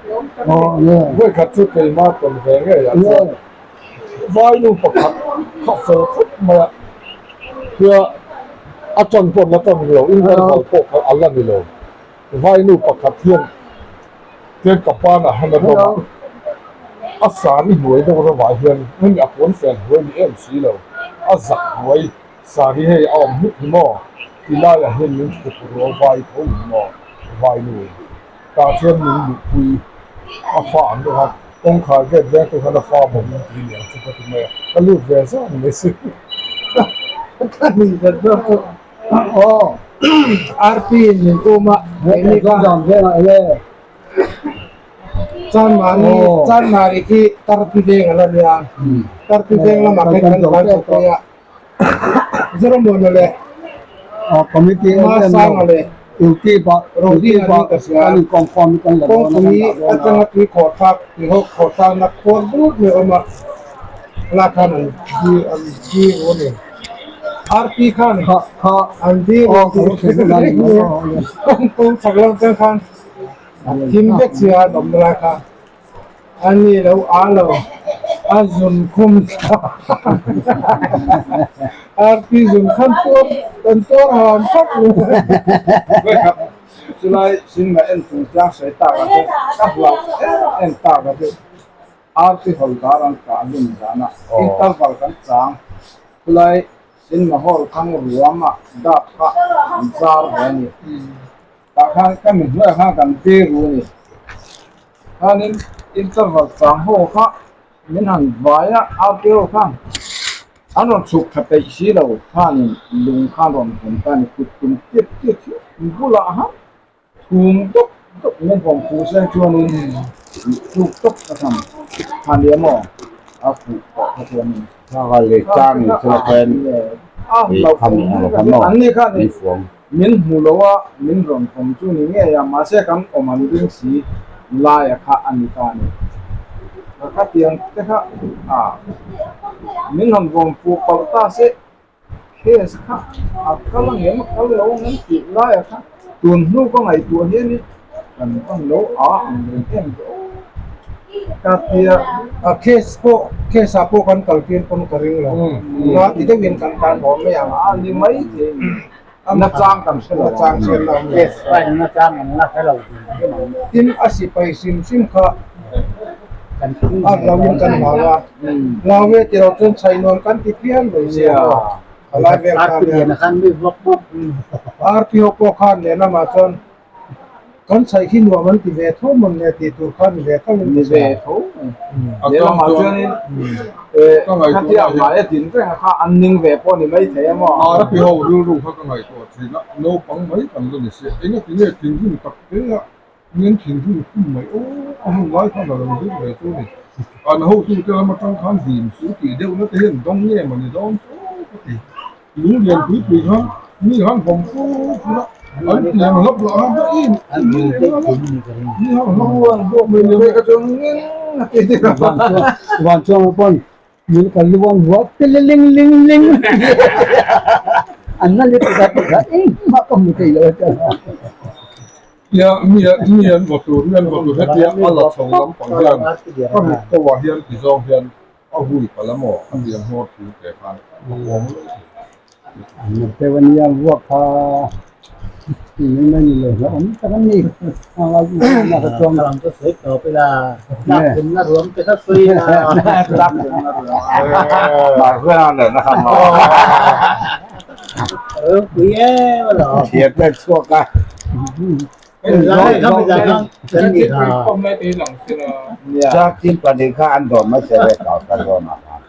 Speaker 4: tlawm tak a ni.
Speaker 5: Vawikhat chu keima tawn ve ngei ah chuan vainu pakhat kha fel khawp mai a, tia a tan pawh la tan lo, interval pawh kha a la ni lo, vainu pakhat hian tian ka panah hian a dawm a, a sari hnuai deuh rawah hian hemi a pawnfen hnuai ni em si lo, a zak hnuai. Sari hei a awm hlut hi maw? Ti laiah hian min thup rual vai tho hi maw? Vai nu tah chuan min luhpui a fa an deuh a, kawngkhar gate veng tur khan a fa maw min ti liang chu ka ti mai a, ka lut ve zan mai si.
Speaker 6: Ka nih that zawk chu aw RP in min um a, keini kha Chanmari Chanmari khi Tarpi veng a la nia, Tarpi veng lamah khan kan tlan chho phei a. Zoramawna leh Masanga leh Rodinga ni ka hria. Kawngpui atanga tui khawh thlak tui ho khawh thlakna khuar but mai a awm a, helai khan an di an di ru a ni. RP khan an di ru kawngpui chhak lam atang khan thim vek chi a an awmna lai kha. A ni lo a lo a zun khum RP zun khan tuar kan tuar han khawp
Speaker 2: mai. Chulai cinema en chung tlang sawi tak a chu ka hlauh em em tak a chu RP hawldar an kah lun dan a interval kan chang chulai cinema hall thang ruam ah dap kha an zar ve a ni. Tah khan ka mi hnuaiah khan kan ti ru a ni. Khanin interval chang ho kha min han vai a, RPO khan an rawn chhuk tha peih si lo khanin lung khan rawn hawn ta a ni. Kut tum tir tir chu bulah han thum dawp dawp min rawn khuh se chuanin tluk tawp ka tham. Khania maw a khuh tawh kha chuanin.
Speaker 3: Thla leh tlang in thil a khen khami ang lo kha maw min fuang.
Speaker 2: Min hmu lo a, min rawn awm chu ni ngei a, mahse kan awm an ring si laia kha a ni ta a ni. Ka khatiang te kha a min rawn vawm fuh palh ta se, case kha a kal ang em a kal lo ang em tih laia kha tun hnu ka ngaihtuah hianin kan pan lo a ang reng em chu aw.
Speaker 6: Ka tia a case pawh case ah pawh kan kal tir pawn ka ring lo, nga ti deuhin kan tan haw mai ang.
Speaker 2: A ni mai thei a ni. Nachang kan hre lo
Speaker 6: ang.
Speaker 7: Nachang an la hre lo hrim hrim ang.
Speaker 6: Tin a sipai hrim hrim kha a hlauhin kan hlau a, hlau e tilo chuan chhainuam kan ti phian mai sia. Khalai vel kha
Speaker 7: Arpi lian khan mi vuak bawk.
Speaker 6: Arpi ho pawh khan lehlamah chuan kan chhaih khi nuam an ti ve tho mawn le tih tur kha ni ve tho in
Speaker 2: Ni ve tho mai. Lehlamah chuanin khatia hmaia din reng a kha an ning ve pawh ni mai thei a maw?
Speaker 5: Arpi ho rilru kha ka ngaihtuah thin a, naupang mai kan la ni si. Engati nge thinrim tak te a Min thinrim khum mai aw, a hun lai khan a lo zir ve chu ni. An hotute lam atang khan dim su tih deuhna te hian dawng nge mawni dawn chu ka ti. Lung lian pui pui khan mi khan vawm fu fu la, an lian hlap lah khan ka im im em em a, mi khan hlap
Speaker 2: Luan pawh mai mai ka chuang ngeng a ti ti lo.
Speaker 1: Van chuang pawn min ka luang vuah piling ling ling an na lip ka ka engmah ka hmu thei lo a tia.
Speaker 5: Tia mi mi an vaw tur mi an vaw tur hetia a la chho lampang hian ka mit ko ah hian ti zawng hian a hui palh a maw a ti ang hmawr thu te khan a pawng lo thei.
Speaker 1: An na deuh a nia vuak kha ti mai mai ni lo hlauhawm tak a ni.
Speaker 7: Thlam chu sawi tawp ila tlak thumna ruam te kha sawi ila.
Speaker 3: Tlak thumna ruam. Mar hruai ang leh na kha maw.
Speaker 7: Ropui em alawm.
Speaker 3: Thian te chhuak a. Zakin pahnih kha an dawm mai se ve kau ta zawn a khan.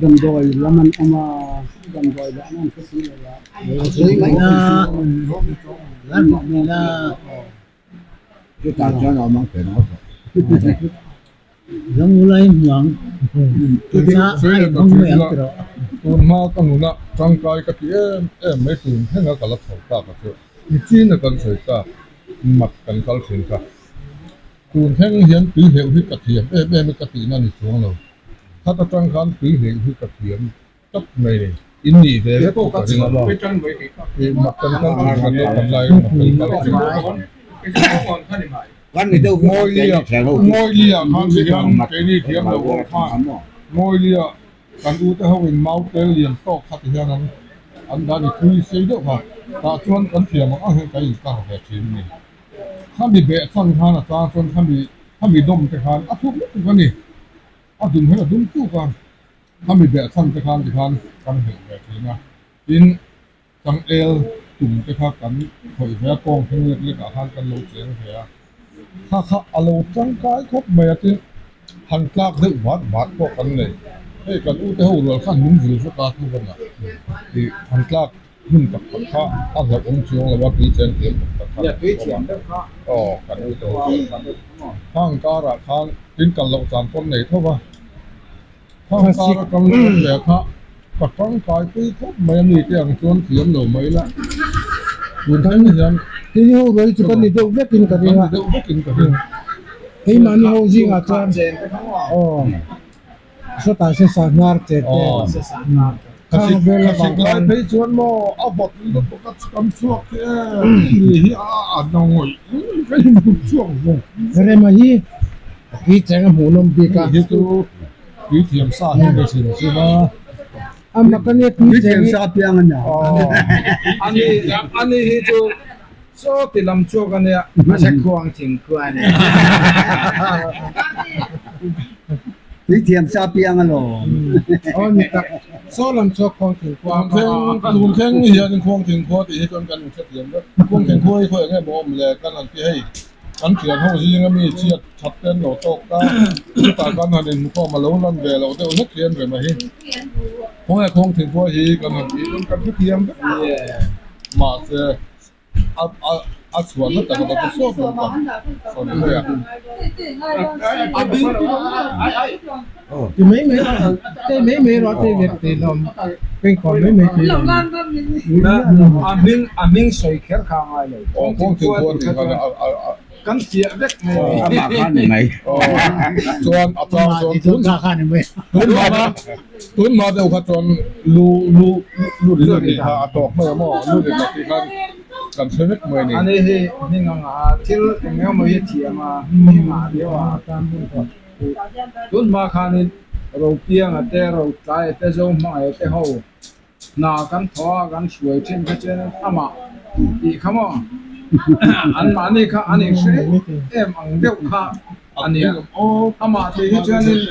Speaker 1: Damdawi lam an awm a, damdawi dah nan ka si lo a.
Speaker 5: Tun hma ka nuna tangkai ka ti em em mai tun thleng a ka la chho tak a chu nichin a kan sawi tak mat kan kal thin kha. Tun thleng hian tui hleuh hi ka thiam em em i ka tihna ni chuang lo. Khat atang khan tui hleuh hi ka thiam tlat mai ni. In nih ve vek chu ka ring a. Ih mak kan kal thin kan lo kan lai mak kan kal thin. Ngawilia Ngawilia khan ti hian keini thiam lo ho khan Ngawilia kan u te ho in mau tel lian tawk kha ti hian an an dah ni tui sei deuh kha. Tah chuan kan thiam ang ang hian kan inkar ve thin a ni. Khami beh chhan khan a chang chuan khami khami dawm te khan a thuk lutuk a ni. A dum hian a dum tuk a, khami beh chhan te khan tikhan kan hleuh ve thin a. Tin, changel tum te kha kan khawih ve a, kawng thleng lek lek ah khan kan lo cheng ve a. Kha kha a lo tangkai khawp mai a, tin han tlak deuh vat vat pawh kan nei. Hei kan u te ho rual khan min vil vek a thu banah ih han tlak Hmun tak tak kha a hlauh awm chuang lo a, tui chen thiam tak tak kha kan awm a. Aw, kan u te ho chuan khang karah khan tin kal loh chan pawn nei tho va. Khang kara kal awm leh kha ka tangkai pui khawp mai a mi te ang chuan thiam lo mai la. Tun thleng hian
Speaker 6: Tin ho ruai chu kan ni deuh vekin ka ring a.
Speaker 5: Kan ni deuh vekin ka ring.
Speaker 6: Keimahni ho zingah chuan aw. Sawtah se sahnar che te.
Speaker 5: Khasik lai phei chuan maw a vawt lutuk a kan chhuak hi e ni hi a a na ngawih ngawih ka inhmu chhuak vung.
Speaker 6: Rema hi tui cheng a hmuh nawm bik a.
Speaker 5: Hi chu tui thiam sa hi ka chhim chhim a.
Speaker 6: A mak a nia tui cheng hi.
Speaker 1: Tui thiam sa piang a nia.
Speaker 2: Ani ani hi chu Chaw ti lam chhuak a nia.
Speaker 3: Hmasa khuang thing khua a ni.
Speaker 1: Tui thiam sa piang alawm.
Speaker 6: Aw ni tak. Chaw lam chhuak khuang thing khua
Speaker 5: a kha. Tun thleng hian khuang thing khua tih hi chuan kan inhrethiam vek. Khuang thing khua hi khawi eng nge maw awm le kan han ti hei. Kan thian ho zinga mi chhiat that te an lo tawk ta. Chutah kan han inhmukhawm a lo lan ve loh deuh hlek hian rema hi. Khawnge khuang thing khua hi kan han tih chuan kan hrethiam vek. Mahse. A a a chhuahna tak a ta sawt lo ta sawi mai a.
Speaker 6: Ti mai mai te mai mai rawh te vek te lawm peng kawm mai mai te
Speaker 2: A hming a hming sawi kher kha a ngai lo.
Speaker 5: Aw kawng thing khuan tih khan a a a
Speaker 2: Kan fiah vek mai.
Speaker 3: Amah kha ni mai.
Speaker 5: Chuan a tlang chuan tun tun hma tun hma deuh kha chuan lu lu lu ri tih kha a tawk mai a maw lu ri tih khan. kan hre vek mai a ni.
Speaker 2: Ani hi hming anga thil eng emaw hi a thiam a, hming ah viau a. Tun hma khanin Ropianga te, Rotlaia te, Zohmangaia te ho hna kan thaw a, kan hruai thin kha chuan amah tih kha maw anmahni kha an inhre em ang deuh kha a ni a, amah tih hi chuanin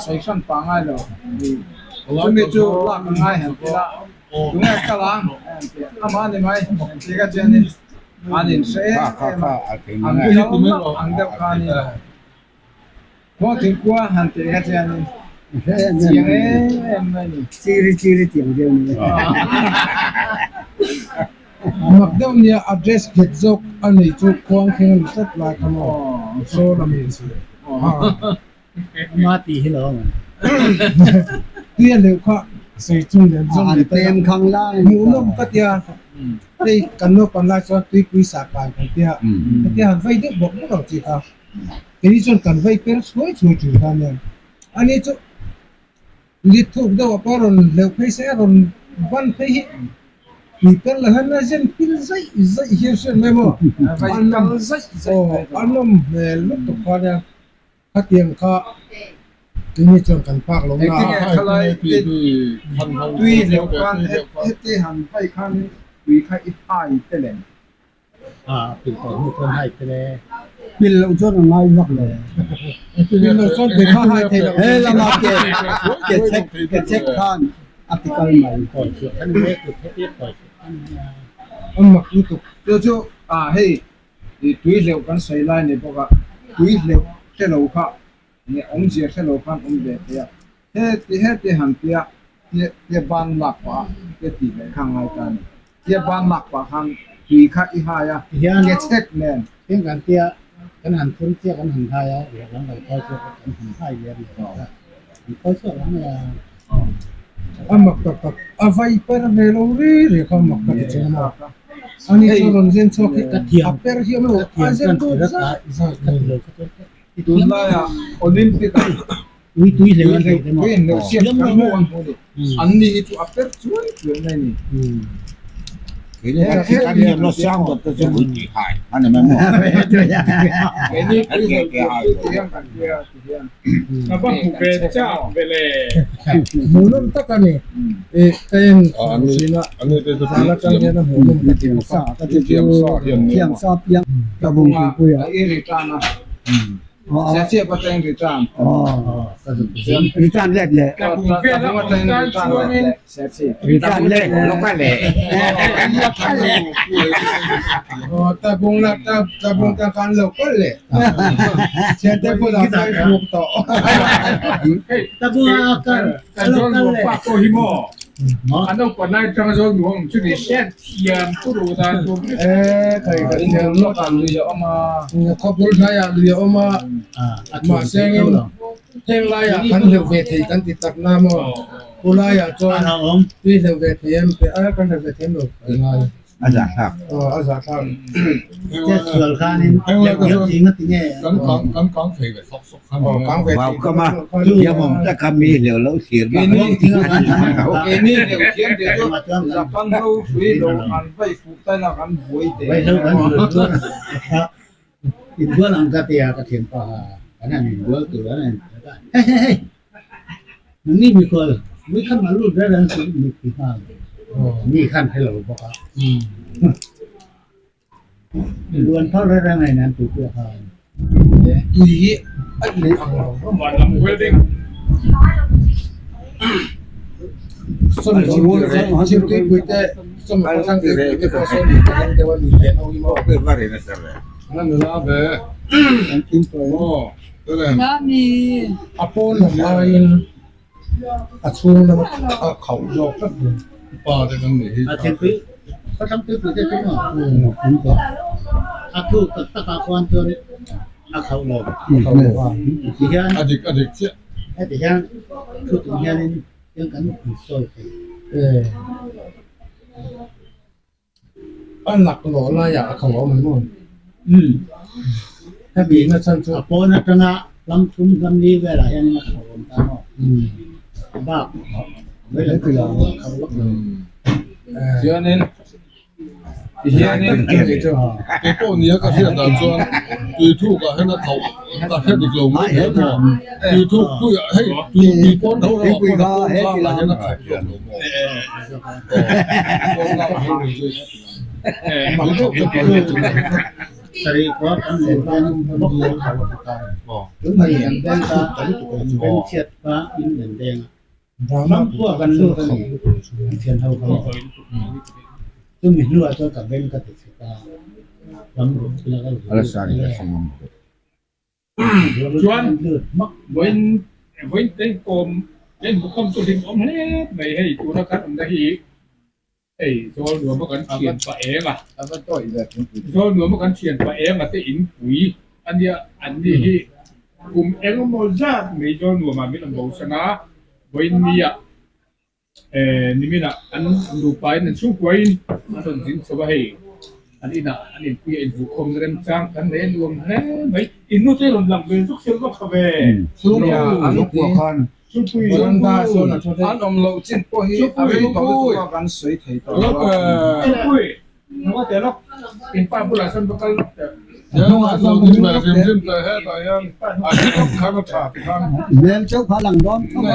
Speaker 2: sawi hran pah ngai lo. Chumi chu lak a ngai han ti la, tunge kal ang amah a ni mai tih kha chuanin an inhre em em a, an kal ang deuh kha a ni. Khaw thingkua han tih kha chuanin chiang em em mai ni.
Speaker 1: Chiri chiri tiang deuh ni.
Speaker 6: Mak deuh nia address nghet zawk a nei chu khuang thleng a ni tlat lai kha maw saw lam hi si.
Speaker 7: Ama tih hi lo ang.
Speaker 6: Tui a hleuh kha sei chung lian zawk
Speaker 1: An
Speaker 6: leh ta
Speaker 1: pem khang lai
Speaker 6: hmuhnawm ka tia hei kan naupang lai chuan tuipui sa kai kan tia ka tia han vei deuh bawk bawk ang chi kha. Kei chuan kan vei per chhuai chhuai thin kha nia. Ani chu lit thuk deuh ah pawh a rawn hleuh phei se a rawn ban phei hi tui per lo hian a zen pil zaih zaih hian hriat mai maw? A nawm hmel lutuk kha nia. Khatiang kha keini chuan kan phak lo na a.
Speaker 2: Tui hleuh khan heti han vei khan tui kha i hai te lem.
Speaker 7: Pil tawh hnu chuan hai te le.
Speaker 1: Pil loh chuan a ngai vak lo.
Speaker 6: Pil loh chuan tui kha hai thei lo.
Speaker 1: He lama ke ke chek ke chek khan a ti kal mai.
Speaker 7: Kawi chhuah khan mek kut heti kawi chhuah khan nia.
Speaker 6: An mak lutuk.
Speaker 2: Chu chu a hei tui hleuh kan sawi lai ni bawk a, tui hleuh hre lo kha nge awmzia hre lo khan awm ve thei a. Heti heti han tia tia ban lak pah a tia tih leh kha ngai ta a ni. Tia ban lak pah khan tui kha i hai a, ke chhek nen.
Speaker 7: Heng kan tia kan han phun chiah kan han hai a, lehlam kan khawi chhuak a kan han hai ve a ni kha. Kan khawi chhuak ang mai a.
Speaker 6: A mak tak tak, a vai per ve lo ri ri kha a mak ka ti cheng a. Ani chu rawn zen chhuak hi a per hi a awm lo, a zen dut zat zat.
Speaker 2: Tunlaia Olympic ah
Speaker 7: Ui tui hleuh an theih te maw?
Speaker 2: Tui hleuh siam kan hmuh ang hmuh ni. An ni hi chu a per chuai chuai mai ni. Keini tui hleuh tur chu ti hian kan tia ti hian.
Speaker 4: Ka va hmu ve chak ve le.
Speaker 6: Hmuhnawm tak a ni. Ka en thin a, zan atang hian a hmuhnawm ka ti bawk a.
Speaker 1: Thiam sa piang ka bung puipuia.
Speaker 2: I return a. Serchhip atangin return.
Speaker 1: Return let leh.
Speaker 2: Tlabung atangin return let leh Serchhip.
Speaker 1: Return let.
Speaker 6: Tlabung la tlabung ta kan lo kal leh. Thiante bulah Facebook tawh.
Speaker 7: Tlabung a kal
Speaker 4: Kan zawn nuam pa pawh hi maw an upa lai atanga zawn nuam awm chu ni se thiam turu dan tur hi.
Speaker 6: E thei ka thiam
Speaker 2: lawk ah lui a awm a.
Speaker 6: Khawpui hnai ah lui a awm a mahse engin heng lai ah kan hleuh ve thei kan ti tak na maw khulai ah chuan tui hleuh ve thei em a kan hleuh ve thei em lo ka ngai.
Speaker 3: A zahthlak.
Speaker 6: Aw a zahthlak.
Speaker 7: Chetsual khanin leuh leuh chi nga ti nge?
Speaker 5: Kan kang kan kang thei ve sawk sawk khan.
Speaker 6: Aw kang ve
Speaker 3: Vau kama thiam awm taka mi hleuh loh thlir bak a ni.
Speaker 2: Keini hleuh thiam te chu Japan ho hrui lo an vai fuh ta ila kan buai teh.
Speaker 7: Vai ho kan buai chuan inbual ang ka tia ka thiam paha kan han inbual tur an han hei hei hei Nangni mikhual mui khan mah lut ber an chu mitthi nghal mi khan hre lo bawk a. Luan phar reng reng ain an tuipui a khan.
Speaker 6: Tui hi a in ang lo hlawm.
Speaker 4: Vanlam wedding.
Speaker 6: Chhimtuipui te Sawmthangtuipui te pawh sawn in ang deuh a ni ve ho hi maw. A pawn lam aiin a chhung lam a khauh zawk tlat mai.
Speaker 7: A thingpui khaw thlang tuipui te chu maw a thuk tak tak ah khuan chuan a khauh lo tihian heti hian thu tum hianin hian kan insawi thei.
Speaker 6: A laklawh laiah a khauh awm ang maw? Hemi na chhan chu.
Speaker 7: A pawn atanga lam thum lam li velah hianin a khauh awm ta maw? A bak vei lam chu a khauh vak lo.
Speaker 2: Chuanin Hianin
Speaker 5: Kei pawh nia ka hriat dan chuan tui thuk ah hian a khauh ka hre dik lo mai hle maw? Tui thuk tui ah hei tui tui pawn tho lamah pawn a pawn tlang ah hian a khauh zawk lo maw? Aw pawn tlang ah hian rawn zui tui thuk te pawn hi chu
Speaker 7: Sarih khua kan len hian bawk kan khauh a ti ta. Tun hi an beng ta beng chhiat kha in len deng a. Ram khua kan lut a ni, an thian ho kha. Chumi hnuah chuan ka beng ka ti chhe ta, ram ruk thil a kal
Speaker 3: lut a.
Speaker 4: Chuan vawiin vawiin te kawm en bawk chu hlim awm hle mai hei tuna kan awmna hi hei zawl nuam a kan thian pah eng a zawl nuam a kan thian pah eng a te inpui ania an ni hi kum engemaw zat mai zawl nuamah min awm bosan a vawiin nia Niminah an nupain an chhungkuain an rawn zin chho a, hei an inah an inpui a invuhkhawmna remchang kan nei a nuam hle mai. In nute rawn lang ve zuk sel vak tha ve.
Speaker 2: An awm loh chin pawh hi a rei tawh lutuk a kan sawi thei tawh lo a.
Speaker 4: In pa bulah sawn va kal lawk teh.
Speaker 1: Hmel chauh kha lang dawn tho a.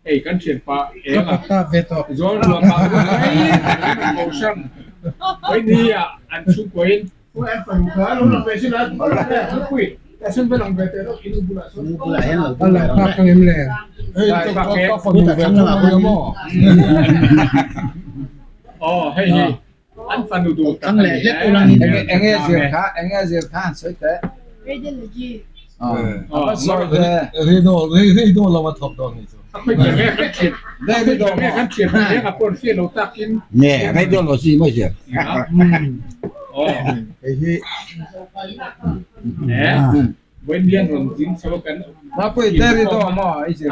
Speaker 4: Hei kan thianpa eng a zawl ruah pah ruah mai motion mai ni ah an chhungkuain Aw hei hi an fanu duh tak a ni e.
Speaker 2: Enge zir kha enge zir kha han sawi teh.
Speaker 8: Radiology.
Speaker 2: A sawi ve.
Speaker 5: Radio lama thawk dawn ni chu.
Speaker 3: Nge radiology mai zir.
Speaker 2: Hei hi. Mapui te ri daw maw i zir.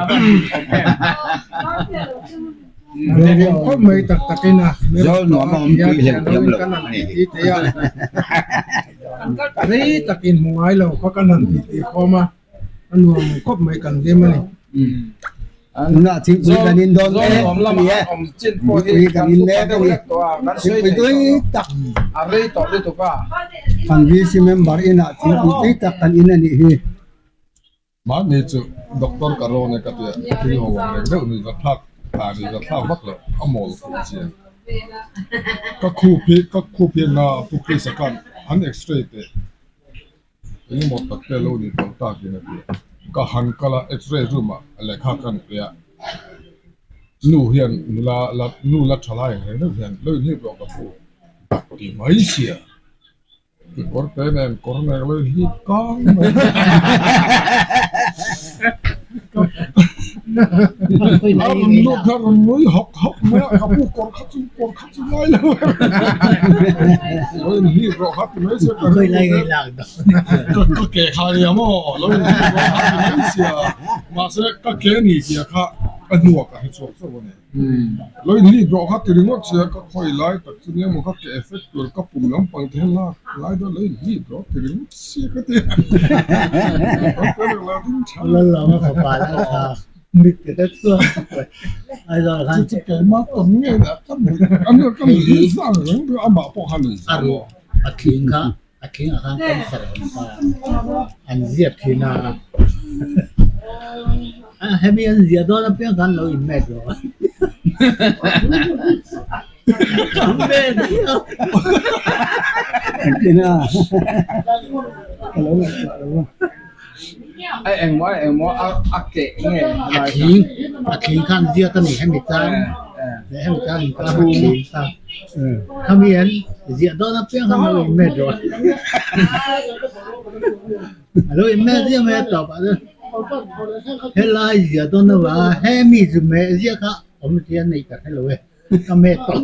Speaker 6: Khawp mai tak takin a.
Speaker 3: Zawl nuam a awm tih hleuh thiam lo a ni.
Speaker 6: Rei takin hmu ngai lo kha kan han ti ti khawm a. A nuam khawp mai kan hlim a ni.
Speaker 1: Tunah thingpui kan in dawn mek a ni e. Thingpui kan in mek a ni. Thingpui tui tak kan VC member inah thingpui tui tak kan in a nih hi.
Speaker 5: Mahni chu doctor ka rawn e ka tia thil ho ang reng deuh ni zathlak ah ni zathlak vak loh a mawl fuh chian. Ka khup hi ka khup hi eng a Pu Chris-a khan an x-ray teh. Engemaw tak te lo ni tawh takin a ti a, ka han kal a x-ray room ah lehkha ka han pe a, nu hian nula la nu la tha lai ang reng deuh hian lo inhlip rawh ka pu ti mai sia, kekawr te nen kawr nen lo inhlip kang mai. A rawn lut kha a rawn nui hawk hawk mai a, ka pu kawr kha chu kawr kha chu ngai lo lo inhlip rawh kha ti mai sia ka ka ke kha nia maw lo inhlip rawh kha ti mai sia mahse ka ke ni tia kha ka hnuah ka hre chhuak chauh a ni. Lo inhlip rawh kha ti ringawt sia ka khawi lai tak chu nia maw ka ke effect tur ka pum lampang te hian lak lai dawn lo inhlip rawh ti ringawt sia ka ti a. Chu chu keimah tam nge dah ka nuih ka nuih zang reng reng amah pawh kha nuih zang maw.
Speaker 7: A tling kha a tling ah khan cancer a awm ta an ziak thin a hemi an ziah dawn apiang khan lo in met rawh
Speaker 2: A engmaw a engmaw a keh nge
Speaker 7: a thling a thling khan ziak a ni hemi tan leh hemi tan in tan a thling kha khami an ziah dawn apiang khan lo in met rawh a lo in met ziah mai a tawp ah chuan helai ziah dawn avanga hemi zu meh ziah kha awm tia nei ka hrelo e. Ka met tawh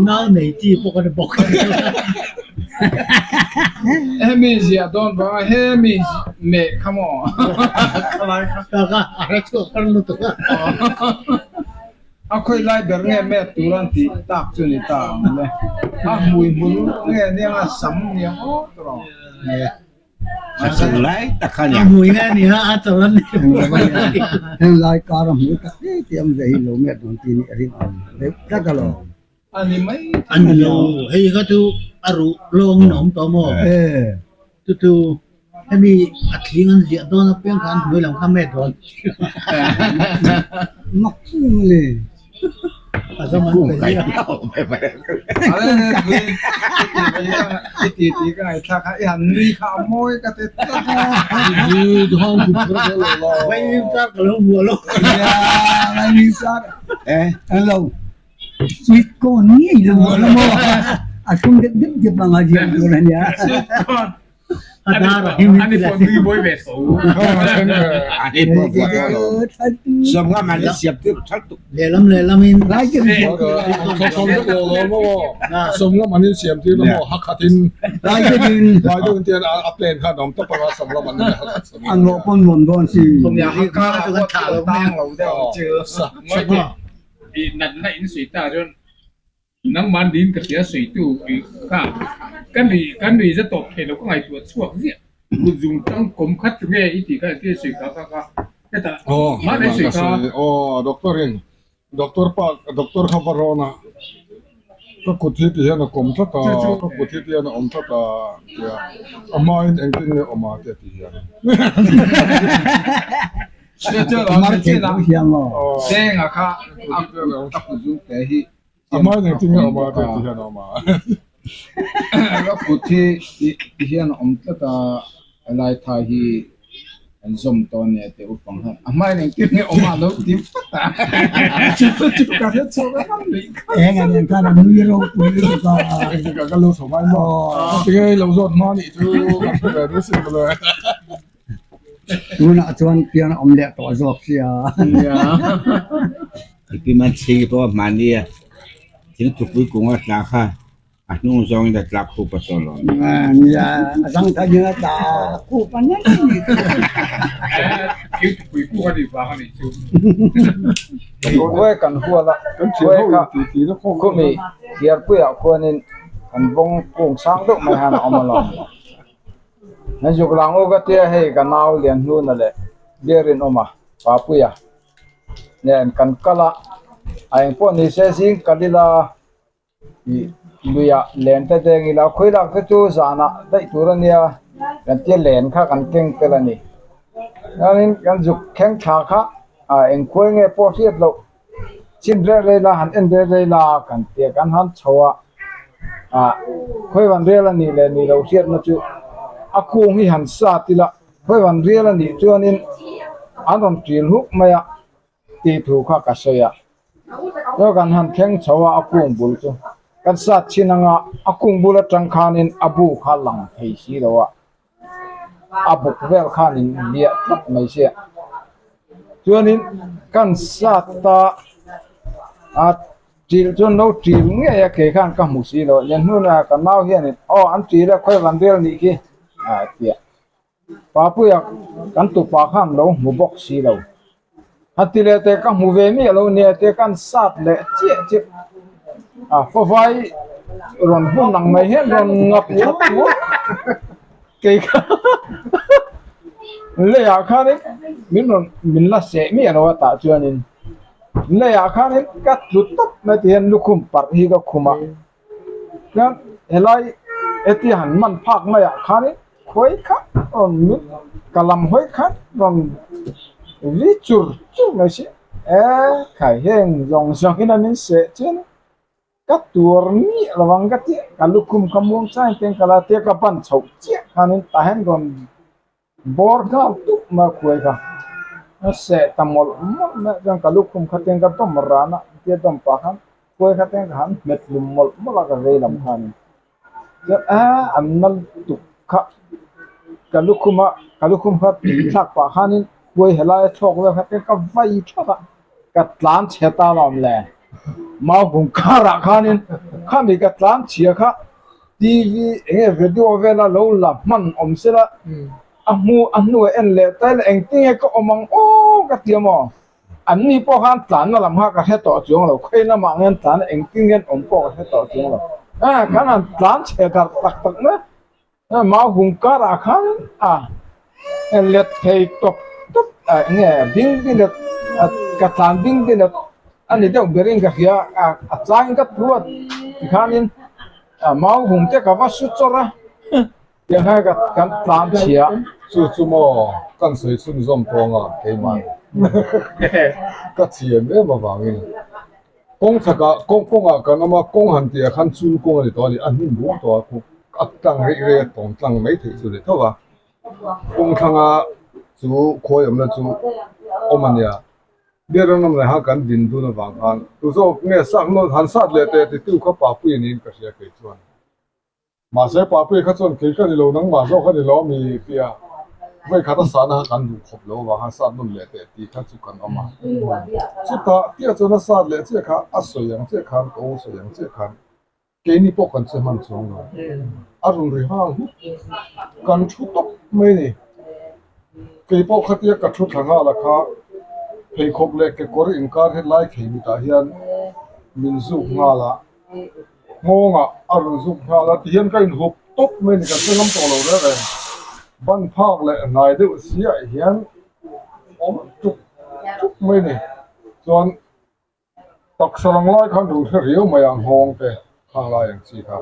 Speaker 7: Nau nei chi pawh ka ni bawk.
Speaker 2: Hemi ziah dawn vanga hemi meh kha maw?
Speaker 7: Ka ka a hre chhuak har lutuk a.
Speaker 2: A khawi lai ber nge met tur an tih tak chu ni ta ang le. A hmui hmul nge nia sam nia aw tawh.
Speaker 3: A chung lai tak kha nia.
Speaker 7: A hmui nge nia a chawr an ni.
Speaker 1: Heng lai kar a hmui tak te te awm ve hi lo met dawn ti nih a ring awm deuh tlat alawm.
Speaker 2: A ni mai.
Speaker 7: A ni lo, hei kha chu a ruh lawngin a awm tawh maw? Chu chu hemi a thling an ziah dawn apiang khan hmui lam kha met dawn.
Speaker 1: Mak chu ni mawle.
Speaker 7: A zawng an pe ziah.
Speaker 2: I ti ti ka ngaihthlak kha i han nui kha a mawi ka ti tlat a.
Speaker 7: Vaimim car ka lo hmu alo.
Speaker 1: Vaimim car alo. Sweet corn ngei lo maw la maw a thlum deuh deuh deuh ang a ziah tur a nia.
Speaker 7: Sweet corn a dar a him
Speaker 4: Ani pawh nui buai ve tho.
Speaker 3: Ani pawh buai ve lo. Sawmnga man i siam tir thal tuk.
Speaker 7: Lehlam lehlam in.
Speaker 1: Lai te siam tir
Speaker 5: a. Sawm deuh lo lo maw sawmnga man in siam tir la maw hakhat in.
Speaker 1: Lai te din.
Speaker 5: Lai deuh in tian a plan khan awm tawp anga sawmnga man in hakhat sawm.
Speaker 1: An ngawh pawn nuam dawn si.
Speaker 2: Nia hakha a tang lo deuh chu.
Speaker 4: I natna in sawi ta chuan nangmah niin ka hria sawitu i kha ka nui ka nui za tawp thei lo ka ngaihtuah chhuak ziah kut zung tang kawm khat chu nge i tih kha engtin sawi kha kha kha hetah mahni sawi kha.
Speaker 5: Aw doctor in doctor pa doctor kha va rawn a ka kut hi ti hian a kawm tlat a ka kut hi ti hian a awm tlat a tia a hmain engtin nge awm a tia ti hian.
Speaker 2: Denga kha a kut zung te hi a kut hi ti hian a awm tlat a, helai thai hi an zawm tawh a nia tih upang hian a hmain engtin nge awm a lo ti vat a, chu chu ka hre chhuak a ka nuih kha.
Speaker 1: Tunah chuan pian a awm leh tawh zawk sia.
Speaker 3: I man chhing pawh mahni a thingthupui kung a tla kha a hnung zawngin a tla khup a saw lo.
Speaker 1: Nia, a zang thakin a tla khup a nia ni.
Speaker 4: Thingthupui kung a nih vang a nih chu.
Speaker 2: Khawi kan hual a, khawi kha khumi Hiarpuiah khuanin kan vawng kung sang deuh mai hian a awm alawm. Nan zuk lang u ka tia hei ka nau lian hnuna leh Biarinawma Papuia nen kan kal a, a eng pawh ni se zing kal ila ih luiah len te deng ila khawi lak te chu zanah daih tur a nia kan tia len kha kan keng tel a ni chuanin kan zuk thleng thla kha ah eng khuai nge pawh hriat loh chhin rel rel a han en rel rel a kan tia kan han chho a ah khawi van rel a nih leh nih loh hriatna chu a kung hi han sat ila khawi van rel a nih chuanin an rawn ṭil huk mai a tih thu kha ka sawi a chuan kan han thleng chho a a kung bul chu kan sat chhin anga a kung bul atang khanin a bu kha lang thei si lo a. a buk vel khanin liah tlat mai sia chuanin kan sat a a ṭil chuan lo ṭil ngei a kei khan ka hmu si lo lian hnunah ka nau hianin aw an ṭil a khawi van vel nih khi a ti a Papuia kan tupa khan lo hmu bawk si lo a ti leh teh ka hmu ve miah lo nia te kan sat leh chiah chiah a fawvai rawn hmun ang mai hian rawn ngap ngap ngap kei kha leiah khanin min rawn min la seh miah lo a tah chuanin leiah khanin ka tlu tawp mai ti hian lukhum parh hi ka khum a chuan helai heti han man phak maiah khanin khawi kha rawn mit ka lam hawi khan rawn vi chur chur mai si e khai heng zawng zawngin an inseh chian a ka tur miah lo ang ka tih ka lukhum kha muang chang ten ka la tia ka ban chhoh chiah khanin tah hian rawn bawr nghal tup mai a khuai kha a seh ta mawlh mawlh mai a chuan ka lukhum kha ten ka dawm ran a tia dawm pah khan khuai kha ten ka han hmet hlum mawlh mawlh a ka vei lam khanin. Chuan a an nal tuk kha ka lukhum a ka lukhum kha tui thlak pah khanin khuai helai a thlawk vel kha te ka vai that a ka tlan chhe ta lawm le mau hung karah khanin khami ka tlan chhia kha T_V eng nge video vela lo la hman awm sela a hmu a hnuah en leh ta ila engtin nge ka awm ang aw ka ti a maw.
Speaker 4: An ni pawh khan tlanna lam kha ka hre tawh chuang lo, khawi lamah nge an tlan a, engtin nge an awm pawh ka hre tawh chuang lo. Kan han tlan chhe darh tak tak mai a, mau hung karah khan a let thei tawp tawp a, eng nge bing bing let ka tlan bing bing let a ni deuh berin ka hria a, a changin ka thu a tikhanin mau hung te ka va su chawrh a. Tiang hian ka kan tlan chhia.
Speaker 5: Chu chu maw kan sawi chhunzawm tawng a keimah ka thiam em avangin kawng chhakah kawng kawngah kan awm a, kawng han tih ah khan chul kawng a ni tawh a ni, a hnim bum tawh a khu a tlang rei rei a tawng tlang mai theih chu a ni tho a, kawng thlanga chu khawi awmna chu awm a nia, biak ram lam laiha kan din dun avang khan tu zawk nge sak nawn han sat leh teh titu kha Papui a niin ka hria kei chuan. Mahse Papui kha chuan kei ka ni lo, nangmah zawk a ni lo ami tia vawi khat a sahna kha kan duh khawp lo avang khan sat nawn leh teh tih kha chu kan awm a. Chutah tia chuan a sat leh chiah kha a sawi ang chiah khan ka u sawi ang chiah khan keini pawh kan che hman chuang lo. A rawn ri nghal huk. Kan thu tawp mai a ni. Kei pawh khatia ka thu thla nghal a kha pheikhawk leh kekawr inkar helai thei mitah hian min zuk nghal a. Nghawngah a rawn zuk nghal a, tihian ka inhup tawp mai a ni, kan hre ngam tawh lo reng reng. Ban phak leh hnai deuh siah hian awm tuk tuk mai a ni. Chuan taksa lang lai khan rawn hre riau mai a, nghawng te khang lai ang chi kha.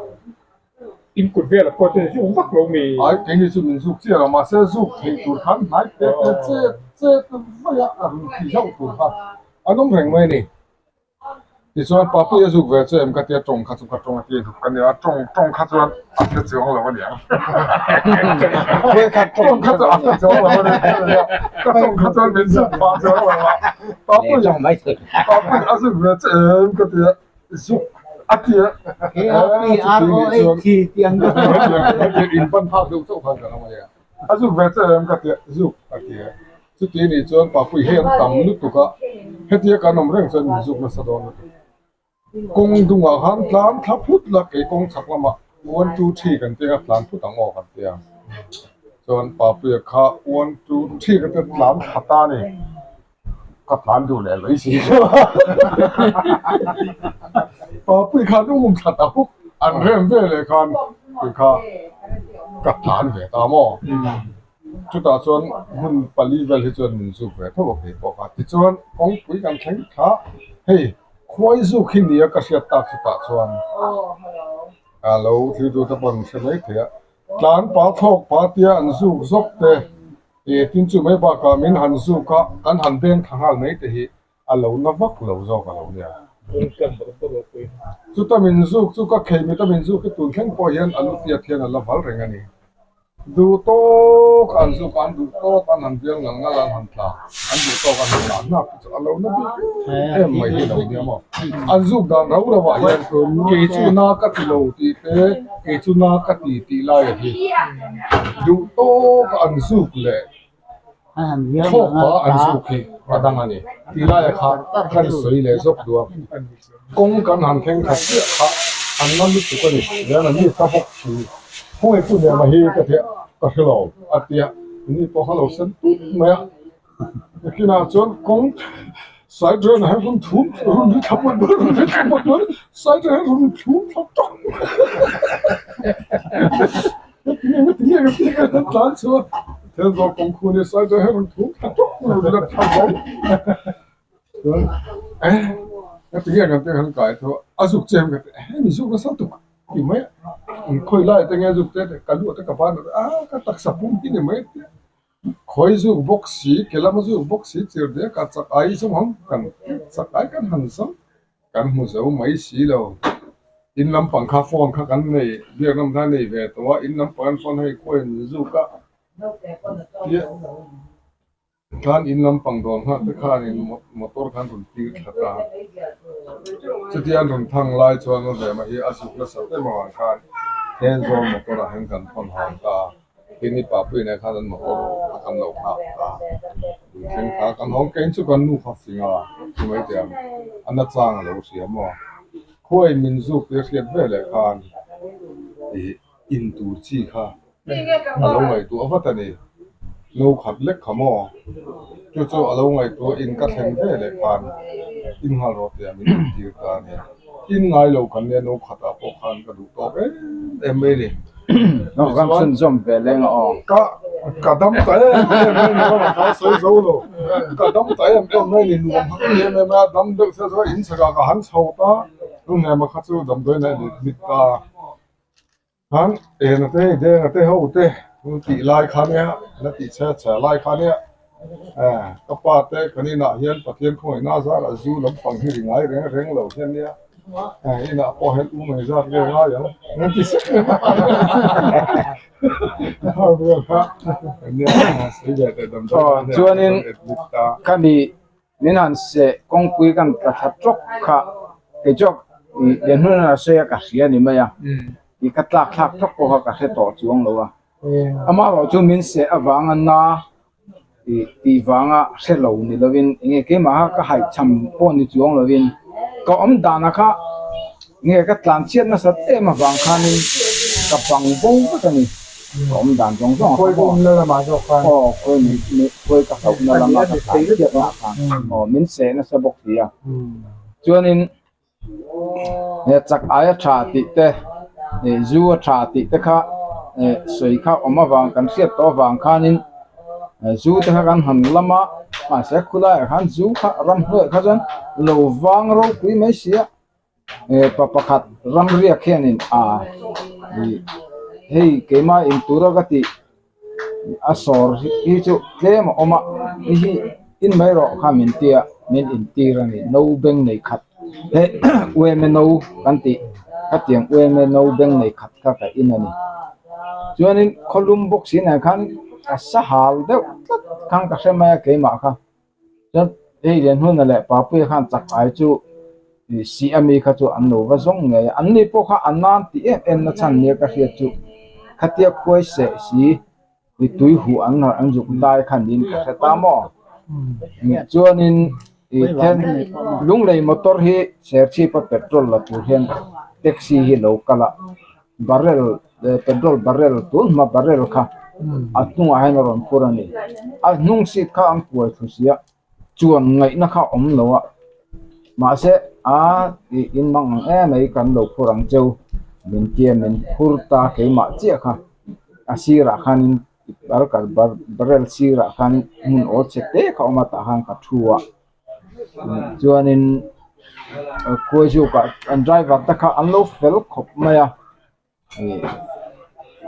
Speaker 4: In kut velah pawh chuan zuk vak lo mi?
Speaker 5: Ai, keini chu min zuk chiah lo, mahse zuk theih tur khan hnai te te chet chet vaih a, a rawn ti zauh tur kha an awm reng mai a ni. Tichuan Papui a zuk ve chu em ka tia tawng kha chu ka tawng a ti zuk ka nia tawng tawng kha chuan a hre chuang lo a niang tawng kha chu a hre chuang lo a nia ka tawng kha chuan min zuk phah chuang lo a Papui Papui a zuk ve chu em ka tia zuk a tia in pan phak deuh chauh khan ka lo a nia a zuk ve chu em ka tia zuk a tia. Chuti anih chuan Papui hei an tam lutuk a, hetia kan awm reng chuan min zuk nasa dawn lutuk. Kawng dungah khan tlan thla phut la, kei kawng chhak lamah one two three kan tia tlan phut ang aw kan tia. Chuan Papuia kha one two three ka tia tlan thla ta a ni, ka tlan duh leh mai si chu. Papui khan um thla ta huk, an rem veleh khan kha ka tlan ve ta maw. Chutah chuan hmun pali vel hi chuan min zuk ve tho a kei pawh kha. Tichuan kawngpui kan thleng thla hei khuai zuk hi nia ka hriat tak chutah chuan a lo thil tu te pawh an hre mai thei a. Tlan pa thlawk pa tia an zuk zawk te ih tin chu mai bakah min han zuk a kan han beng thla nghal mai te hi a lo na vak lo zawk a lo nia. Chuta min zuk chu ka khei mita min zuk hi tun thleng pawh hian a lu tiat hian a la val reng a ni. Duh tawk an zuk an duh tawk an han bial ngal ngal an han tla an duh tawk an han tla hnak chu a lo na bik em mai hi lo nia maw. An zuk dan rau rau ah hian kei chu na ka ti lo tih te kei chu na ka ti tih lai a hi duh tawk an zuk leh Thawk pa an zuk hi a dang a ni. Ti laia kha kan sawi leh zawk duh a, kawng kan han thleng khat chiah kha an la lutuk a ni. Rian an ni ta bawk si, khawngaih pu Nehma hi ka ti ka hre lo a tia, ni pawh kha lo sen tut mai a. Nakinah chuan kawng side drain ah hian rawn thum rawn ri thla pawt pawt rawn ri thla pawt pawt side drain ah hian rawn thum thla tawk Khawi zuk bawk si, ke lama zuk bawk si chir dek a chak ai zawng ang kan chak ai kan han zawng kan hmu zo mai si lo. In lampang kha phone kha kan nei, biak lam kha nei ve tawh a, in lampang an phone hei khawi an zuk a, tia khan in lampang dawn nghak te khanin motor khan rawn tir thla ta. Chutia an rawn thang lai chuan Lalrema hi a zuk nasa em avang khan Thenzawl motor ah hian kan thawn hawn ta a. Keini Papui nen khan an motor a kan lo nghak ta. Min thleng ta kan hawng kein chu kan nu kha fing a, chu mai teh ang a na chang a lo hria maw. Khuai min zuk te hriat ve leh khan ih in tur chi kha a lo ngaihtuah vat a ni. No khat lek kha maw? Chu chu a lo ngaihtuah in ka thlen ve leh khan in nghal rawh tih a min intir ta a ni. In ngai lo kan nia no khat ah pawh khan ka duh tawk em em mai a ni.
Speaker 4: No kan chhunzawm ve leng a aw.
Speaker 5: Ka ka dam ta em em mai ni ka ka sawi zo lo. Ka dam ta em em mai ni nuam kha ka ni em em a, dam deuh se chuan in chhekah ka han chho ta, lungnema kha chu damdawiin a admit ta. Khan ena te hei denga te ho te tih lai kha nia la tih chhe chhe lai kha nia ka pa te kan inah hian Pathian khawngaihna a zarah zu lampang hi ri ngai reng reng lo hian nia inah pawh hian u mai zat nge ngai ang an ti sek reng a
Speaker 4: Chuanin khami min han seh kawngpui kan tla thla tawk kha kei chuan ih lian hnun a sawi a ka hria ni mai a ih ka tlak thlak tawk pawh kha ka hre tawh chuang lo a amaherawh chu min seh avanga na ih tih vanga hre lo ni lovin eng nge keimah kha ka haihchham pawh ni chuang lovin ka awm dana kha eng nge ka tlan chhiat nasat em avang khanin ka bang bo vek a ni. Ka awm dan zawng zawng a kha maw? Aw, khawi mi khawi ka hlauhna lama ka tlan chiat lah khan aw min seh nasa bawk si a. Chuanin he chak ai a tha tih te eh zu a tha tih te kha eh sawi kha awm avang kan hriat tawh avang khanin zu te kha kan han lam a mahse khulaiah khan zu kha ramhnuaiah kha chuan lo vang ropui mai si a. Pa pakhat ramriak hianin aa ih hei keimah in tura ka tih a sawr hi chu tlem a awm a hei hi in mai rawh kha min tia min intir a ni no beng nei khat he uaime no kan tih khatiang uaime no beng nei khat kha ka in a ni chuanin khawlum bawk si nen khan a sahal deuh tlat khan ka hre mai a keimah kha. Chuan hei Lianhuna leh Papuia khan chak ai chu sih ami kha chu an lo va zawng ngei a, an ni pawh kha a nan tih em em na chhan nia ka hriat chu khatia khuai seh si i tui huh an harh an zuk dai kha niin ka hre ta maw? Chuanin i then Lunglei motor hi Serchhipa petrol la tur hian taxi hi lo kal a, barrel petrol barrel tun hma barrel kha a hnungah hian a rawn phur a ni a hnung seat kha an kuai thlu si a chuan ngaihna kha a awm lo a mahse a ih in mang ang em mai kan lo phur ang cheu min tia min phur ta keimah chiah kha a sirah khanin barrel sirah khan hmun awl chhe te kha a awm a tah khan ka thu a. Chuanin Khuaizukah an driver te kha an lo fel khawp mai a ih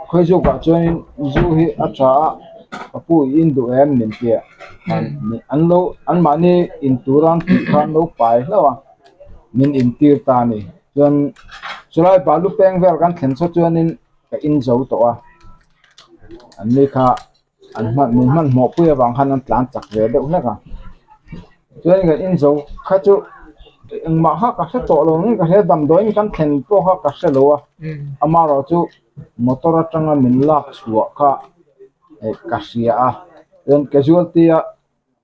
Speaker 4: Khuaizukah chuanin zu hi a tha a ka pu i in duh em min ti a an lo anmahni in tura an tih kha an lo pai hlauh a min intir ta a ni chuan chulai balu peng vel kan thlen saw chuanin ka in zo tawh a an ni kha. An hman min hmanhmawh pui avang khan an tlan chak ve deuh hlek a chuan kan in zo kha chu engmah kha ka hre tawh lo ang ka hre damdawiin kan thlen pawh kha ka hre lo a amaherawh chu motor atanga min lak chhuah kha eh ka hria a chuan casualty a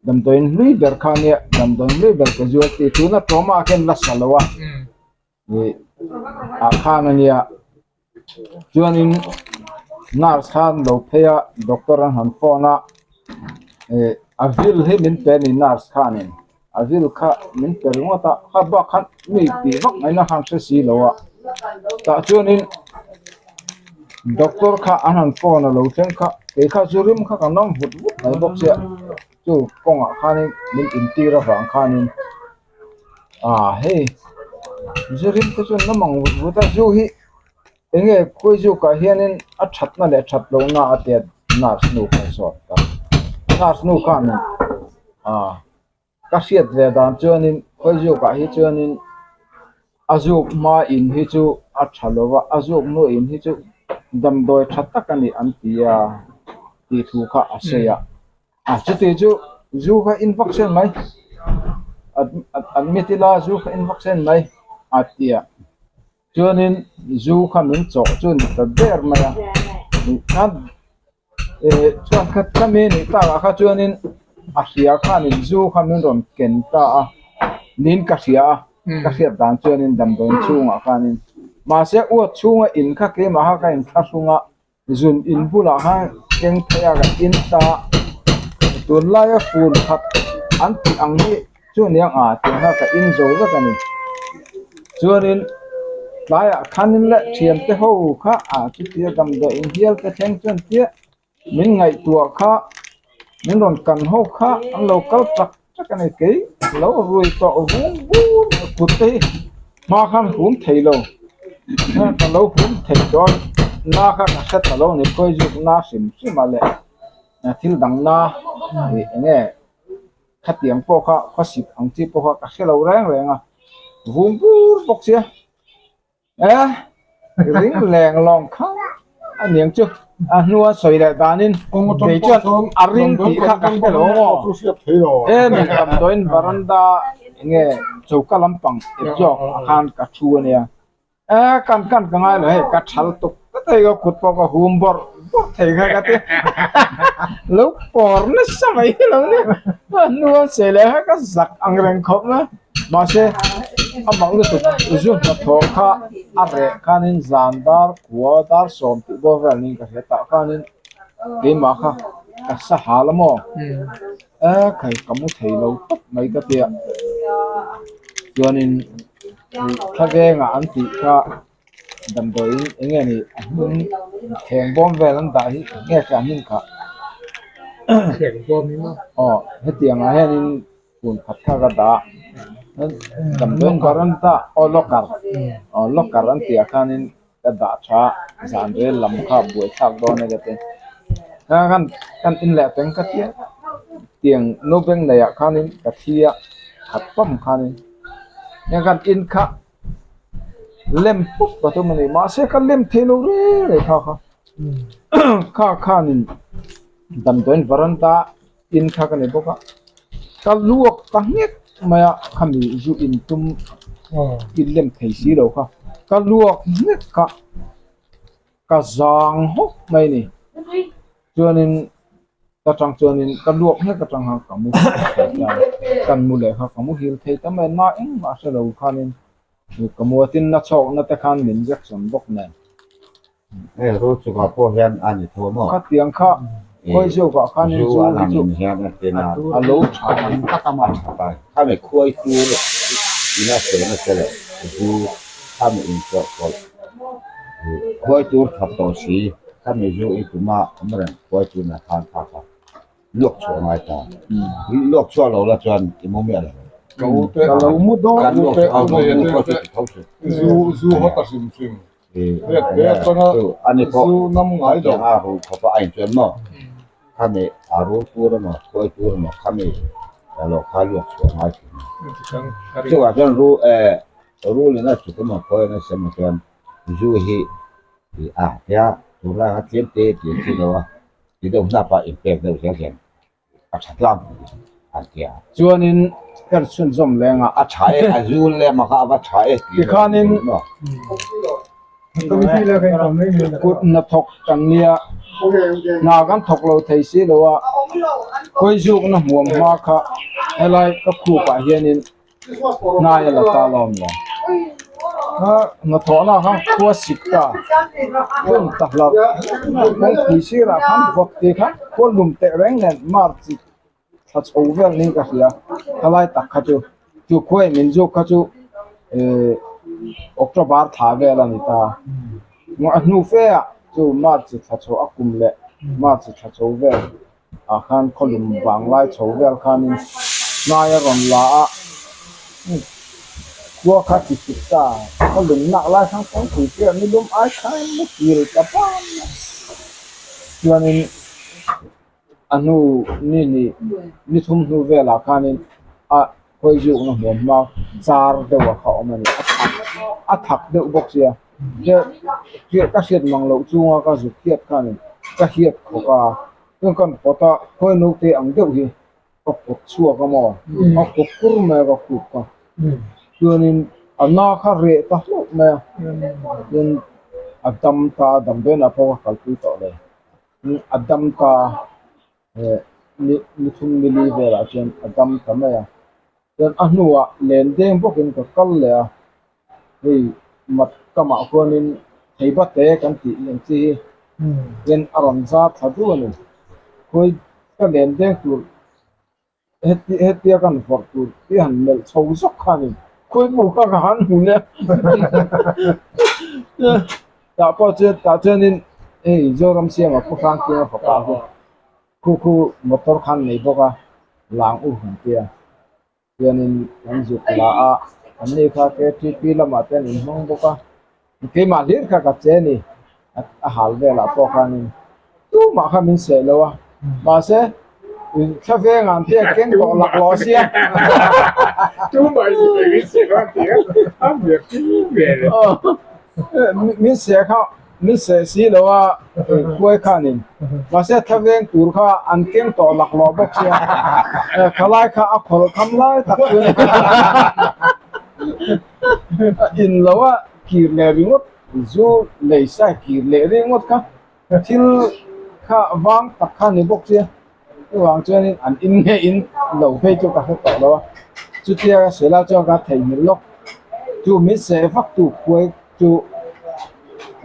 Speaker 4: damdawiin hlui ber kha ania damdawiin hlui ber casualty tuna tlawmah khian la sa lo a. Ih ah khan a nia chuanin nurse khan lo phei a doctor an han phone a ih a vil hi min pe a ni nurse khanin a vil kha min pe ringawt a kha bak khan mi tih vak mai na khan hre si lo a tah chuanin doctor kha an han phone a lo thleng kha kei kha chu rim kha ka nawm vut vut mai bawk sia chu kawngah khanin min intir avang khanin. Ah hei zu rim te chuan lam ang vut vut a zu hi eng nge khawi zukah hianin a thatna leh that lohna a tia nurse nu kha zawt ta nurse nu khan ah ka hriat ve dan chuanin khawi zukah hi chuanin a zuk hma in hi chu a tha lo va a zuk hnu in hi chu damdawi tha tak a ni an ti a tih thu kha a sawi a. A chuti chu zu kha in vak sen mai admit ila zu kha in vak sen mai a ti a chuanin zu kha min chawh chu ni ta der mai a khan eh chuan kha khami nih takah kha chuanin a hria khanin zu kha min rawn ken ta a niin ka hria a ka hriat dan chuanin damdawiin chhungah khanin mahse uat chhunga in kha keimah kha ka inthlahrung a. Zun in bulah khan keng phei a kan in ta. Tunlaia fur khat an tih ang hi chu aniang a tih kha ka in zo vek a ni. Chuanin tlaiah khanin leh thiante ho kha a chutia damdawi inhial te thleng chuan chiah min ngaihtuah kha min rawn kan ho kha an lo kal tak tak a ni. Kei lo rui tawh vung vur kut te hi hma khan hum thei lo ka lo hum thei dawn na kha ka hre ta lo a ni khawi zuk na hrim hrim a leh. Thil dang na ih eng nge khatiang pawh kha khawsik ang chi pawh kha ka hre lo reng reng a vum bur bawk sia e ring leng lawng kha a niang chu a hnua sawi leh danin kei chuan a ring tih kha ka hre lo maw e min damdawiin varanda eng nge choka lampang ep zawk ah khan ka thu a nia. Eh kan kan ka ngai lo hei ka thal tuk ta thei ka kut pawh ka hum bawrh bawrh thei kha ka ti lo pawr nasa mai hi lo nia a hnu a sei leh kha ka zak ang reng khawp mai mahse a mak lutuk zu hnathawh kha a reh khanin zan dar kua dar sawm tih bawr vel niin ka hria tah khanin keimah kha ka sa hal a maw eh khai ka mu thei lo tawp mai ka tia chuanin. Thla vengah an tih kha damdawiin eng nge ni a hnung thleng bawm vel an dah hi eng nge ka hming kha aw hetiang ah hianin phun khat kha ka dah a damdawiin varanda aw locker aw locker an tih ah khanin ka dah tha a zan rel lam kha buaithlak dawn a ka ti kan in leh teng ka tia tiang naupang nei ah khanin ka thi a khat pam khanin heng kan in kha lem pup ka tum a ni mahse ka lem thei lo reng reng kha kha kha khanin damdawiin varanda in kha ka ni bawk a ka luak ta nghek mai a khami zu in tum in lem thei si lo kha ka luak nghek kha ka zang hawk mai a ni chuanin ka tang chuanin ka luak nghek atang khan ka mu kan mu leh kha ka muhil thei ta mai a na engmah hre lo khanin ka mu a tin na chhawkna te khan min injection bawk nen.
Speaker 3: Hei ru chungah pawh hian a ni tho maw?
Speaker 4: Khatiang kha khawi zawkah khan in
Speaker 3: zu hi chu
Speaker 4: a lo tha ang
Speaker 3: tak a tha ta. Khami khuai tur ina sawi nasa leh zu khami inchawhpawlh khuai tur tha tawh si khami zu i tuma awm reng khuai tur na khan kha kha luak chhuah a ngai ta. Luak chhuah lo la chuan i mu miah lo.
Speaker 5: Ka u te
Speaker 4: Ka lo mu dawn.
Speaker 3: Kan luak chhuah a mu khaw chu ti tho suh.
Speaker 5: Zu zu hawt a hrim hrim. Riat ve atanga zu nam ngai lo.
Speaker 3: A ru khawp a a inchuan maw? Khami a rul tur emaw khuai tur emaw khami lo kha luak chhuah ngai thin a. Chuvang chuan ru eh rul in a chuk emaw khuai in a sem emaw chuan zu hi a tia tunlai anga tlem te ti a chi lo a ti deuh hnap a inpek deuh zel hian a tha tlang an ti a.
Speaker 4: Chuanin her chhunzawm leng a.
Speaker 3: A tha e, a zu lem a kha a va tha e
Speaker 4: tih Tikhanin kut hnathawk kan nia, hna kan thawk lo thei si lo a, khawizukna hmuam hma kha helai ka khupah hianin hnai a la ta lawm lo. Kha hnathawhna kha khua sik ta, hun ta hlauh kawngpui sirah khan vawk tih kha khua lum teh reng nen March thla chho vel niin ka hria, khalai tak kha chu chu khuai min zuk kha chu eh October thla vel a ni ta. A hnu fe ah chu March thla chho a kum leh March thla chho vel. ah khan khawlum vang lai chho vel khanin hnai a rawn la a khua kha ti suk ta khawlum nak lai khan kawngpui te a nilum ai khan mu kil ta pam a chuanin a hnu ni hnih ni thum hnu velah khanin a khawi zukna hmuam hma char deuh a kha awm a ni a thak a thak deuh bawk sia. Ka hriat mang loh chunga ka zuk hiat khanin ka hiat khawk a, chuan kan pawt a khawi naute ang deuh hi ka pawt chhuak a maw, a kawp kur mai a ka khup kha, chuanin a na kha reh ta hlauh mai a, chuan a dam ta a damdawiinah pawh ka kalpui tawh lo, a dam ta ni thum ni li velah chuan a dam ta mai a. Chuan a hnuah len deng bawkin ka kal leh a, hei mat kamah khuanin theibate kan tih ang chi hi hian a rawn zar thla du a ni. Khawi ka len deng tur.
Speaker 2: Heti hetia kan vawrh tur hi han melh chho zawk kha a ni. Khawibu kha ka han hmu nia. Tah pawh chuan tah chuanin hei Zoram siama Pu Hrangkima fapa hi khu khu motor khan nei bawk a, lang u han tia. Chuanin kan zuk la a, anni kha KTP lamah te an inhmang bawk a. Keimah hlir kha ka che ni, a hal velah pawh khanin tumah kha min seh lo a, mahse thla vengah an piak keng tawh laklawh sia.
Speaker 4: Tumah min seh lo a ti a, a hmuh fim ve le.
Speaker 2: Min seh kha min seh si lo a khuai khanin, mahse thla veng tur kha an keng tawh laklawh bawk sia, khalai kha a khawlh kham lai tak chu a ni. A in lo a kir leh ringawt zu lei sai kir leh ringawt kha thil kha vang tak kha ni bawk sia chuvang chuanin an in nge in lo phei chu ka hre tawh lo a chutia ka sawi lai chuan ka theihnghilh lawk chu min seh vak tu khuai chu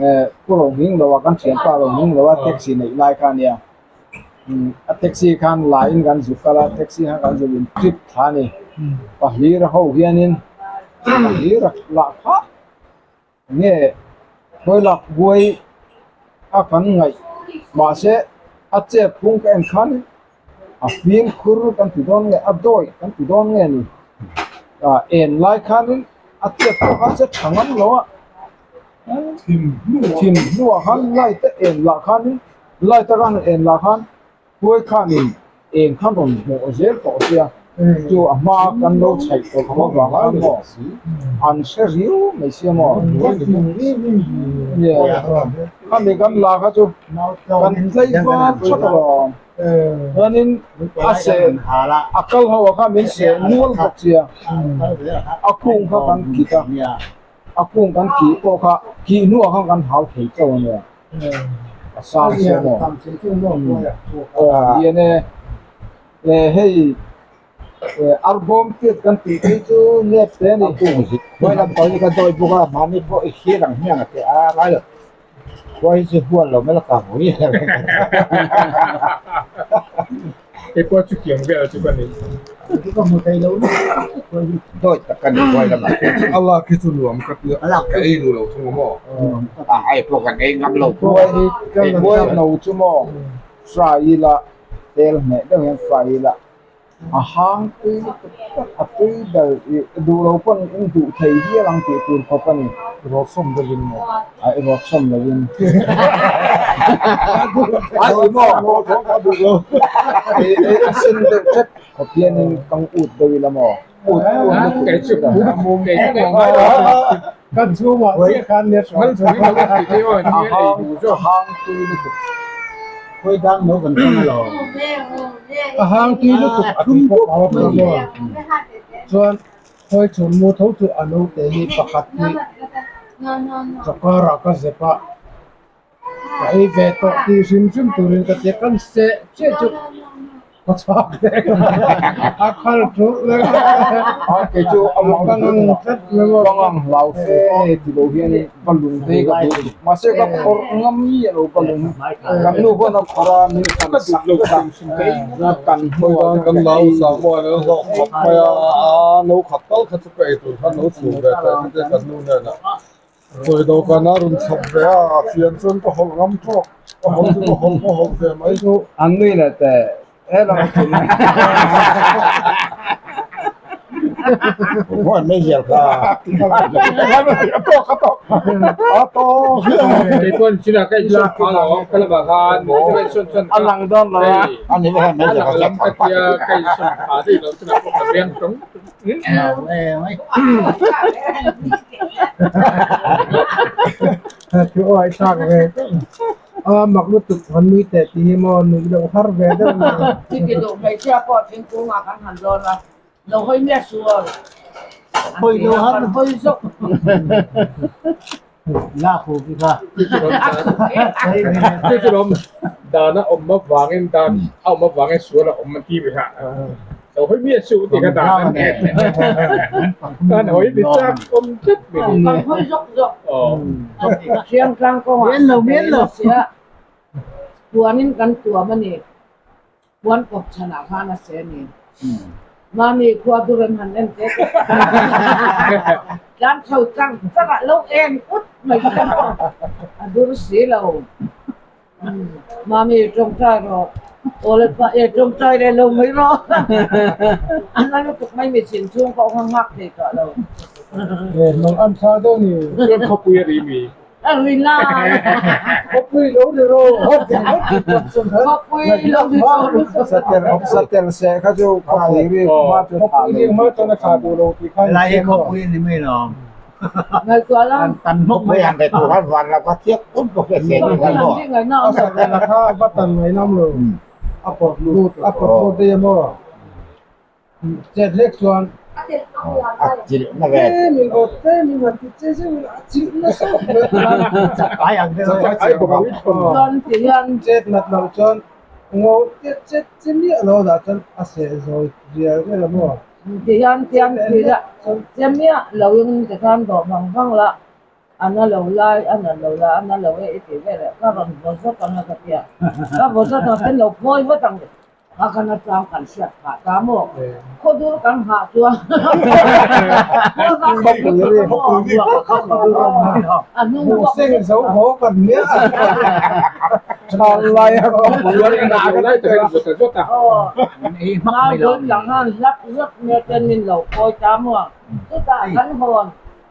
Speaker 2: eh pu ro nghing lo a kan thianpa ro nghing lo a taxi neih lai kha a nia a taxi khan la in kan zuk kal a taxi khan kan zuk in trip thla a ni pahlir ho hianin pahlir a lah kha nge khawi lak buai a kan ngaih mahse a chet phung ka en khan a fimkhur kan ti dawn nge a dawi kan ti dawn nge ni ah en lai khanin a chet pawh kha che tha ngam lo a thim hnuah khan light a en lah khanin Light a rawn en lah khan khuai khanin eng khan rawn hmuh zel tawh sia chu a hma kan lo chhaih tawlh tawh avang khan maw an hre riau mai sia maw khami kan la kha chu kan tlei fal thawt alawm chuanin a seh a kal ho ah khan min seh nual bawk sia a kung kha kan kit a a kung kan kih pawh kha kih hnuah khan kan hau thei chauh a nia. A sang sia maw? Aw lian e. Eh hei eh arbawm tiat kan tih phei chu nep te a ni.
Speaker 3: Khuai lam pawh hi ka dawi bawk a, mahni pawh i thlir ang hmiang a ti a ngai lo. Khuai hi chu hual lo mai la ka vui.
Speaker 4: Hei pawh chu kiang vel chu ka ni.
Speaker 7: Ka hmu thei lo ni.
Speaker 3: Dawi tak ka ni khuai lamah chuan.
Speaker 5: A lak hi chu nuam ka ti a, ka ei duh lo thung a maw?
Speaker 3: A ai pawh kan ei ngam lo.
Speaker 2: Khuai hi khuai no chu maw fry ila tel hneh deuh hian fry ila a hang tui lutuk tak a tui ber i duh lo pawn in duh thei hial ang tih tur khawp a ni.
Speaker 5: Rawt sawm deuhin maw?
Speaker 2: A i rawt sawm loin. A i maw? I sen deuh tep khawp hianin kang ut deuh ila maw? Ut ut lutuk
Speaker 4: Kei chu
Speaker 6: Kan chhungah chiah khan nia hruai.
Speaker 2: A hang a hang tui lutuk.
Speaker 7: Khawi dang no kan hmang alawm.
Speaker 6: A hang tui lutuk a tui pawh a awm lo maw? Chuan khawi chhun mu tho chu a naute hi pakhat hi chawkarah ka zep a, ka ei ve tawh tih hrim hrim turin ka tia kan seh chiah chu Ka chhak leh a khal thurh leh
Speaker 2: a kei chu a mang tlat ka ngang hlau fe ti lo hian balun te hi ka duh tuk mahse ka khawrh ngam miah lo balun kan nu khawn a khawrh a min kan sak a kan hnuah
Speaker 5: kan nau samuan an hlawk khawp mai a a no khat tal kha chu ka ei tur khan lo chhum ve teh te kan nu hnenah Sawi dawhkan a rawn chhawp ve a, a fian chuan ka hawlh ngam tawk, ka hawlh chu ka hawlh ka hawlh ve mai chu.
Speaker 2: An nui leh teh he lam a thun a.
Speaker 3: Huan mai hial kha.
Speaker 5: A tawk a tawk a tawk.
Speaker 4: Kei pawn china ka insawn phah lo ang ka lamah khan ka insawn chuan
Speaker 2: A lang dawn lo a.
Speaker 3: Ani huan mai
Speaker 4: A
Speaker 3: hial
Speaker 4: lang
Speaker 3: kha
Speaker 4: lam ka tia ka insawn phah daih lo chunah pawh ka veng tawng.
Speaker 6: Thu awi thlak ve a mak lutuk han nui teh tih hi maw nuih loh har ve deuh mai.
Speaker 8: Chiti duh hmeichhia pawh thingkung ah kan han dawn a, lo hawi miah suh aw.
Speaker 7: Hawi lo har
Speaker 8: hawi zawk.
Speaker 7: La hu ki kha.
Speaker 4: Chu chu lawm dan a awm avangin dan a awm avangin sual a awm an ti ve ha. Lo hawi miah suh ti kha dan an en. Kan hawi ti chak awm tlat mai ni.
Speaker 8: Kan hawi zawk zawk. Hriang tlang kawngah
Speaker 7: Mian lo mian lo.
Speaker 8: Puanin kan tuam a ni. Puan kawp chhanah khan a se a ni. Mami khua dur an han en teh teh tlan chho char char ah lo en ut mai che maw a dur si lo Mami tawngtai rawh aw le pa e tawngtai leh lo mai rawh a na lutuk mai mi chin chhung pawh kha nghak thei tawh lo.
Speaker 6: Mang an tha deuh ni.
Speaker 4: Chuan khawpui a ri mi.
Speaker 8: A ri lai.
Speaker 6: Khawpui lo ri rawh.
Speaker 8: Khawpui lo ri rawh.
Speaker 2: Satel satel seh kha chu khawpui ri hma chu tha
Speaker 6: Khawpui ri hma chuan a tha duh lo tih kha
Speaker 7: Lai hi khawpui ni mai lawm.
Speaker 8: Ngaihtuah la.
Speaker 7: Tan hmawk
Speaker 3: mai ang ke tu han van la kha thiak um pawh ke se ni kan
Speaker 8: mo.
Speaker 6: A satel kha va tan mai nam lo. A pawt lut a pawt lut daih a maw. Chet hlek chuan
Speaker 3: a chilh na ve.
Speaker 6: Tlem in aw tlem in han ti che zeuh ila a chilh nasa mai.
Speaker 7: Chakai ang deuh e.
Speaker 6: Chakai bawk ang chuan ti hian chet nat loh chuan ngo chet chet che miah lo dah chuan a seh zawi rial rial a maw.
Speaker 8: Ti hian tiang ti la che miah lo in ti khan dawh vang vang la a na lo lai a na lo lai a na lo e i tih veleh ka rawn vaw zawt ang a ka tia ka vaw zawt ang ten lo phawi vat ang. A kan atang kan hriat phah ta maw? Khawdur kan nghah chuan a hnung
Speaker 6: Hmuh seng zo haw kan nia. Tha lai a khawpui a rin
Speaker 4: a lai ta hian zawt a zawt a.
Speaker 8: Nau dun lang han hlap zawt nia ten min lo kawi ta maw? Chutah kan hawn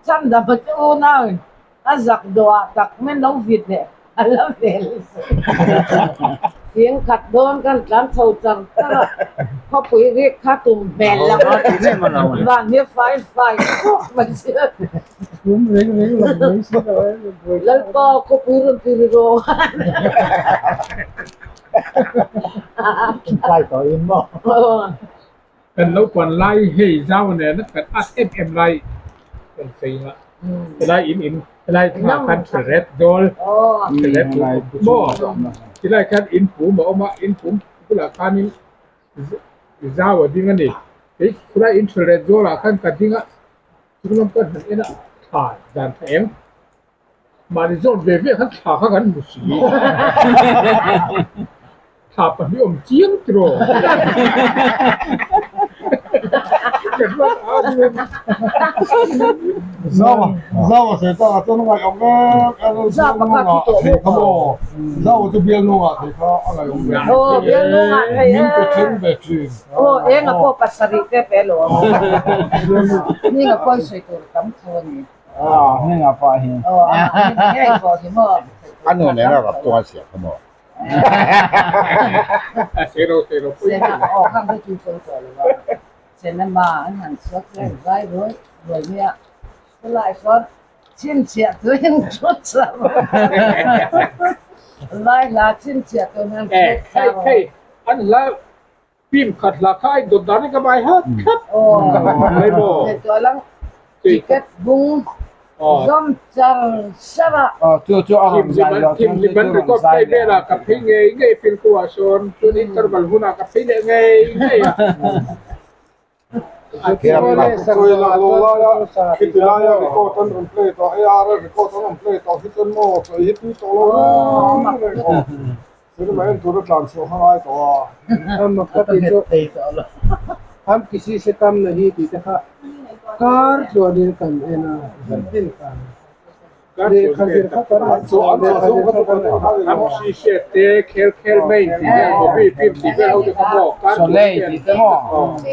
Speaker 8: chhan dam a che unau in A zak dawh ah tak men lo vit leh a la vel Thing khat dawn kan tlan chho char char a, khawpui rik kha tum hmel lo van hi fai fai khawp mai si.
Speaker 6: Tum reng reng lo mai si lo e.
Speaker 8: Lalpa khawpui rawn ti ri rawh.
Speaker 7: Kai tawh in maw.
Speaker 4: Kan lo puan lai hei zau nen kan at em em lai kan sawi nga helai in in helai thla khan thilret zawl thilret maw tilai khan in pum a awm a in pum bulah khanin zau a ding a ni kei khulai in thilret zawl ah khan ka ding a chunglam ka han en a thla dan tha eng Mahni zawt ve ve khan thla kha kan hmu si. Thla pahnih awm chiang tiraw.
Speaker 5: Zau zau a sawi tak a chuan a ngaihawm em em a bial nungah thei kha maw zau chu bial nungah thei kha a ngaihawm ve
Speaker 8: Aw bial nungah thei
Speaker 5: e min pe then ve thin.
Speaker 8: Aw enga pawh pasarih te pe lo ang ninga pawi sawi tur tam tho a ni.
Speaker 3: A nu nena rap chuan a siam kha maw?
Speaker 4: Pim khat hla kha ai dawt dan in ka bai hat khat mai maw? Thim liman record play velah ka phei ngei ngei filku ah sawn chuan interval hunah ka phei leh ngei ngei a.
Speaker 5: Khiti laia record an rawn play tawh AR a record an rawn play tawh hi chuan maw sawi hi tui tawh lo reng reng aw. Cinema en tur a tlan chhuah kha ngai tawh a.
Speaker 6: Ham kisi se kam nahi tih te kha kar chuanin kan en a, en kan.
Speaker 4: Ka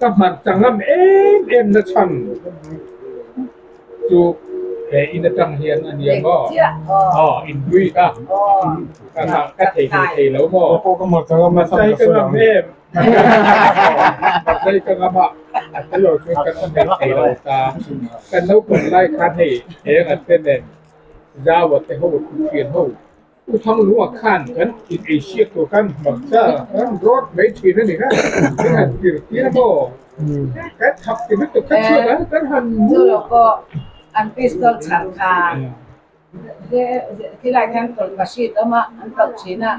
Speaker 4: hmarcha ngam em em na chhan chu he in atang hian a nia maw? Aw inbui ka ka thei thei thei lo maw? Hmarcha hi ka ngam em hmarcha hi ka ngam a a tel lo chuan kan awm thei thei lo ta kan naupang lai khan hei eng an te nen Zaua te ho Khuhrian ho U Thanglunga khan kan in ei hriat tur khan hmarcha kan rawt mai thin a ni kha kan han tir tir a maw kan thak ti lutuk kha chhuat a kan han mu
Speaker 8: Chu lo pawh an pistol chhar kha khilai khan tawlhpahrit awm a an tauh thin a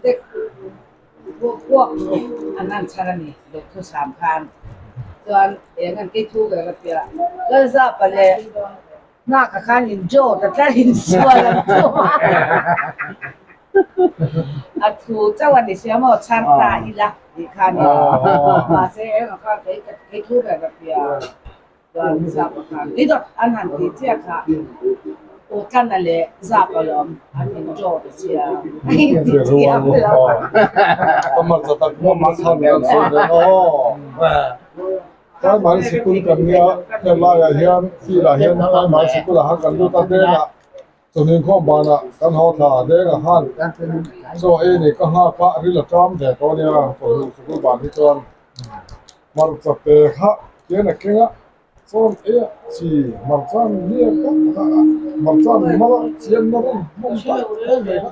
Speaker 8: dek puak an han chhar a ni duhthusam khan chuan eng an kei thu ber a tia Lalzapa leh Nghak a khan in jaw ta tlat in sual an tum a. A thu chauh a ni sia maw chhar ta ila tih kha a ni a. Mahse engah khan kei ka kei thu ber ka tia chuan zap a khan ni dawt an han tih chiah kha u Tlana leh zap alawm an in draw ta sia a in ti thiam lo.
Speaker 5: Primary sikul kan nia helaiah hian field ah hian primary sikul ah khan kan lut a denga chawhni khawm banah kan haw thla denga khan chaw ei nei ka nghak a ril a ṭam ve tawh ania chawhni sikul ban hi chuan hmarcha pe kha tian a keng a chuan ei a chi hmarcha hniak tak tak a hmarcha mala chian na rawng hmawm daih daih mai kha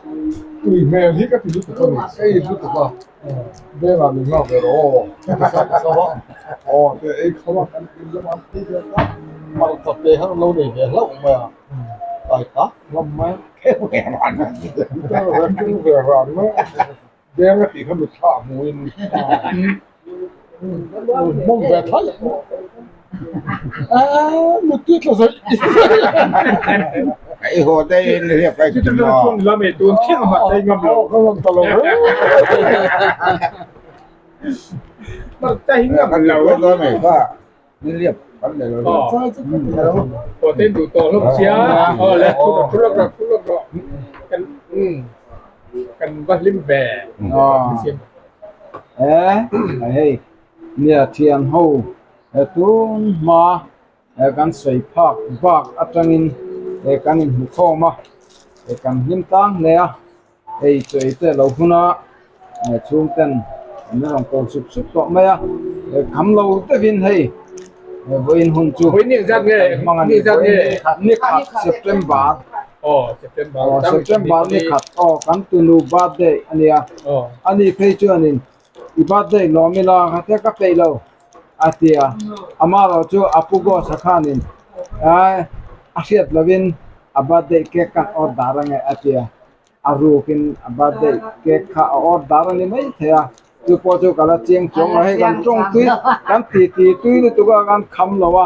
Speaker 5: tui hmel hi ka ti lutuk a ni ka ei lutuk a. Vengah min nghak ve rawh aw, ka ti sap sap a, aw te ei kham a kan in lamah an phei ve ta, hmarcha pe kha an lo nei ve hlauh mai a, tai tak lam mai a, keng ve ran mai a, veng a tih kha mitthla hmuhin hmawm ve thlai Mutti tla zawih.
Speaker 3: Ai ho te in ria kai
Speaker 4: Chu chu chuan lam e tun thleng a hei ngam lo.
Speaker 5: Ka ngam ta lo ve.
Speaker 4: Mar ta hi ngam lo.
Speaker 3: Kan lo mai kha. Ni liap kan le lo.
Speaker 4: Ko ten du to hlawm sia. Aw le thu thu lak rawh thu lak rawh. Kan kan va hlim ve.
Speaker 9: Eh hei nia thian ho He tun hma he kan sawi phak bak atangin he kan inhmu khawm a, he kan hlim tlang hle a, hei chawi te lo hun a, he chhung ten an rawn ko sup sup tawh mai a, he kham lo deuhin hei he vawiin hun chu hmang a ni, ni khat September aw September ni khat aw kan tunu birthday a nia, ani phei chuanin I birthday lawm ila ka tia ka peih lo a ti a, amah erawh chu a pu Ghost-a khanin ai a hriat lovin a birthday cake khan order a nge a ti a, a rukin a birthday cake kha a order a ni mai thei a, chu pawh chu ka la chiang chuang lo hei kan tawng tui kan ti ti tui lutuk a kan kham lo a,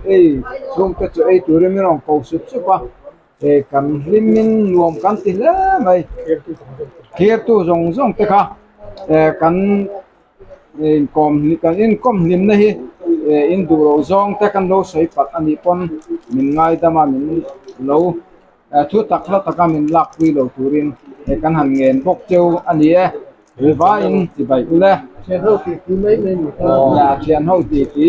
Speaker 9: hei chhungte chu ei turin min rawn ko sup sup a. He kan hlimin nuam kan ti hle mai thirtu zawng zawng te kha kan inkawm kan inkawm hlimna hi in duh loh zawng te kan lo sawi palh a nih pawn min ngaidam a min lo thu tak hla taka min lakpui lo turin he kan han ngen bawk cheu a ni e vaiin chibai ule thian ho titi mai mai ni kha thian ho titi.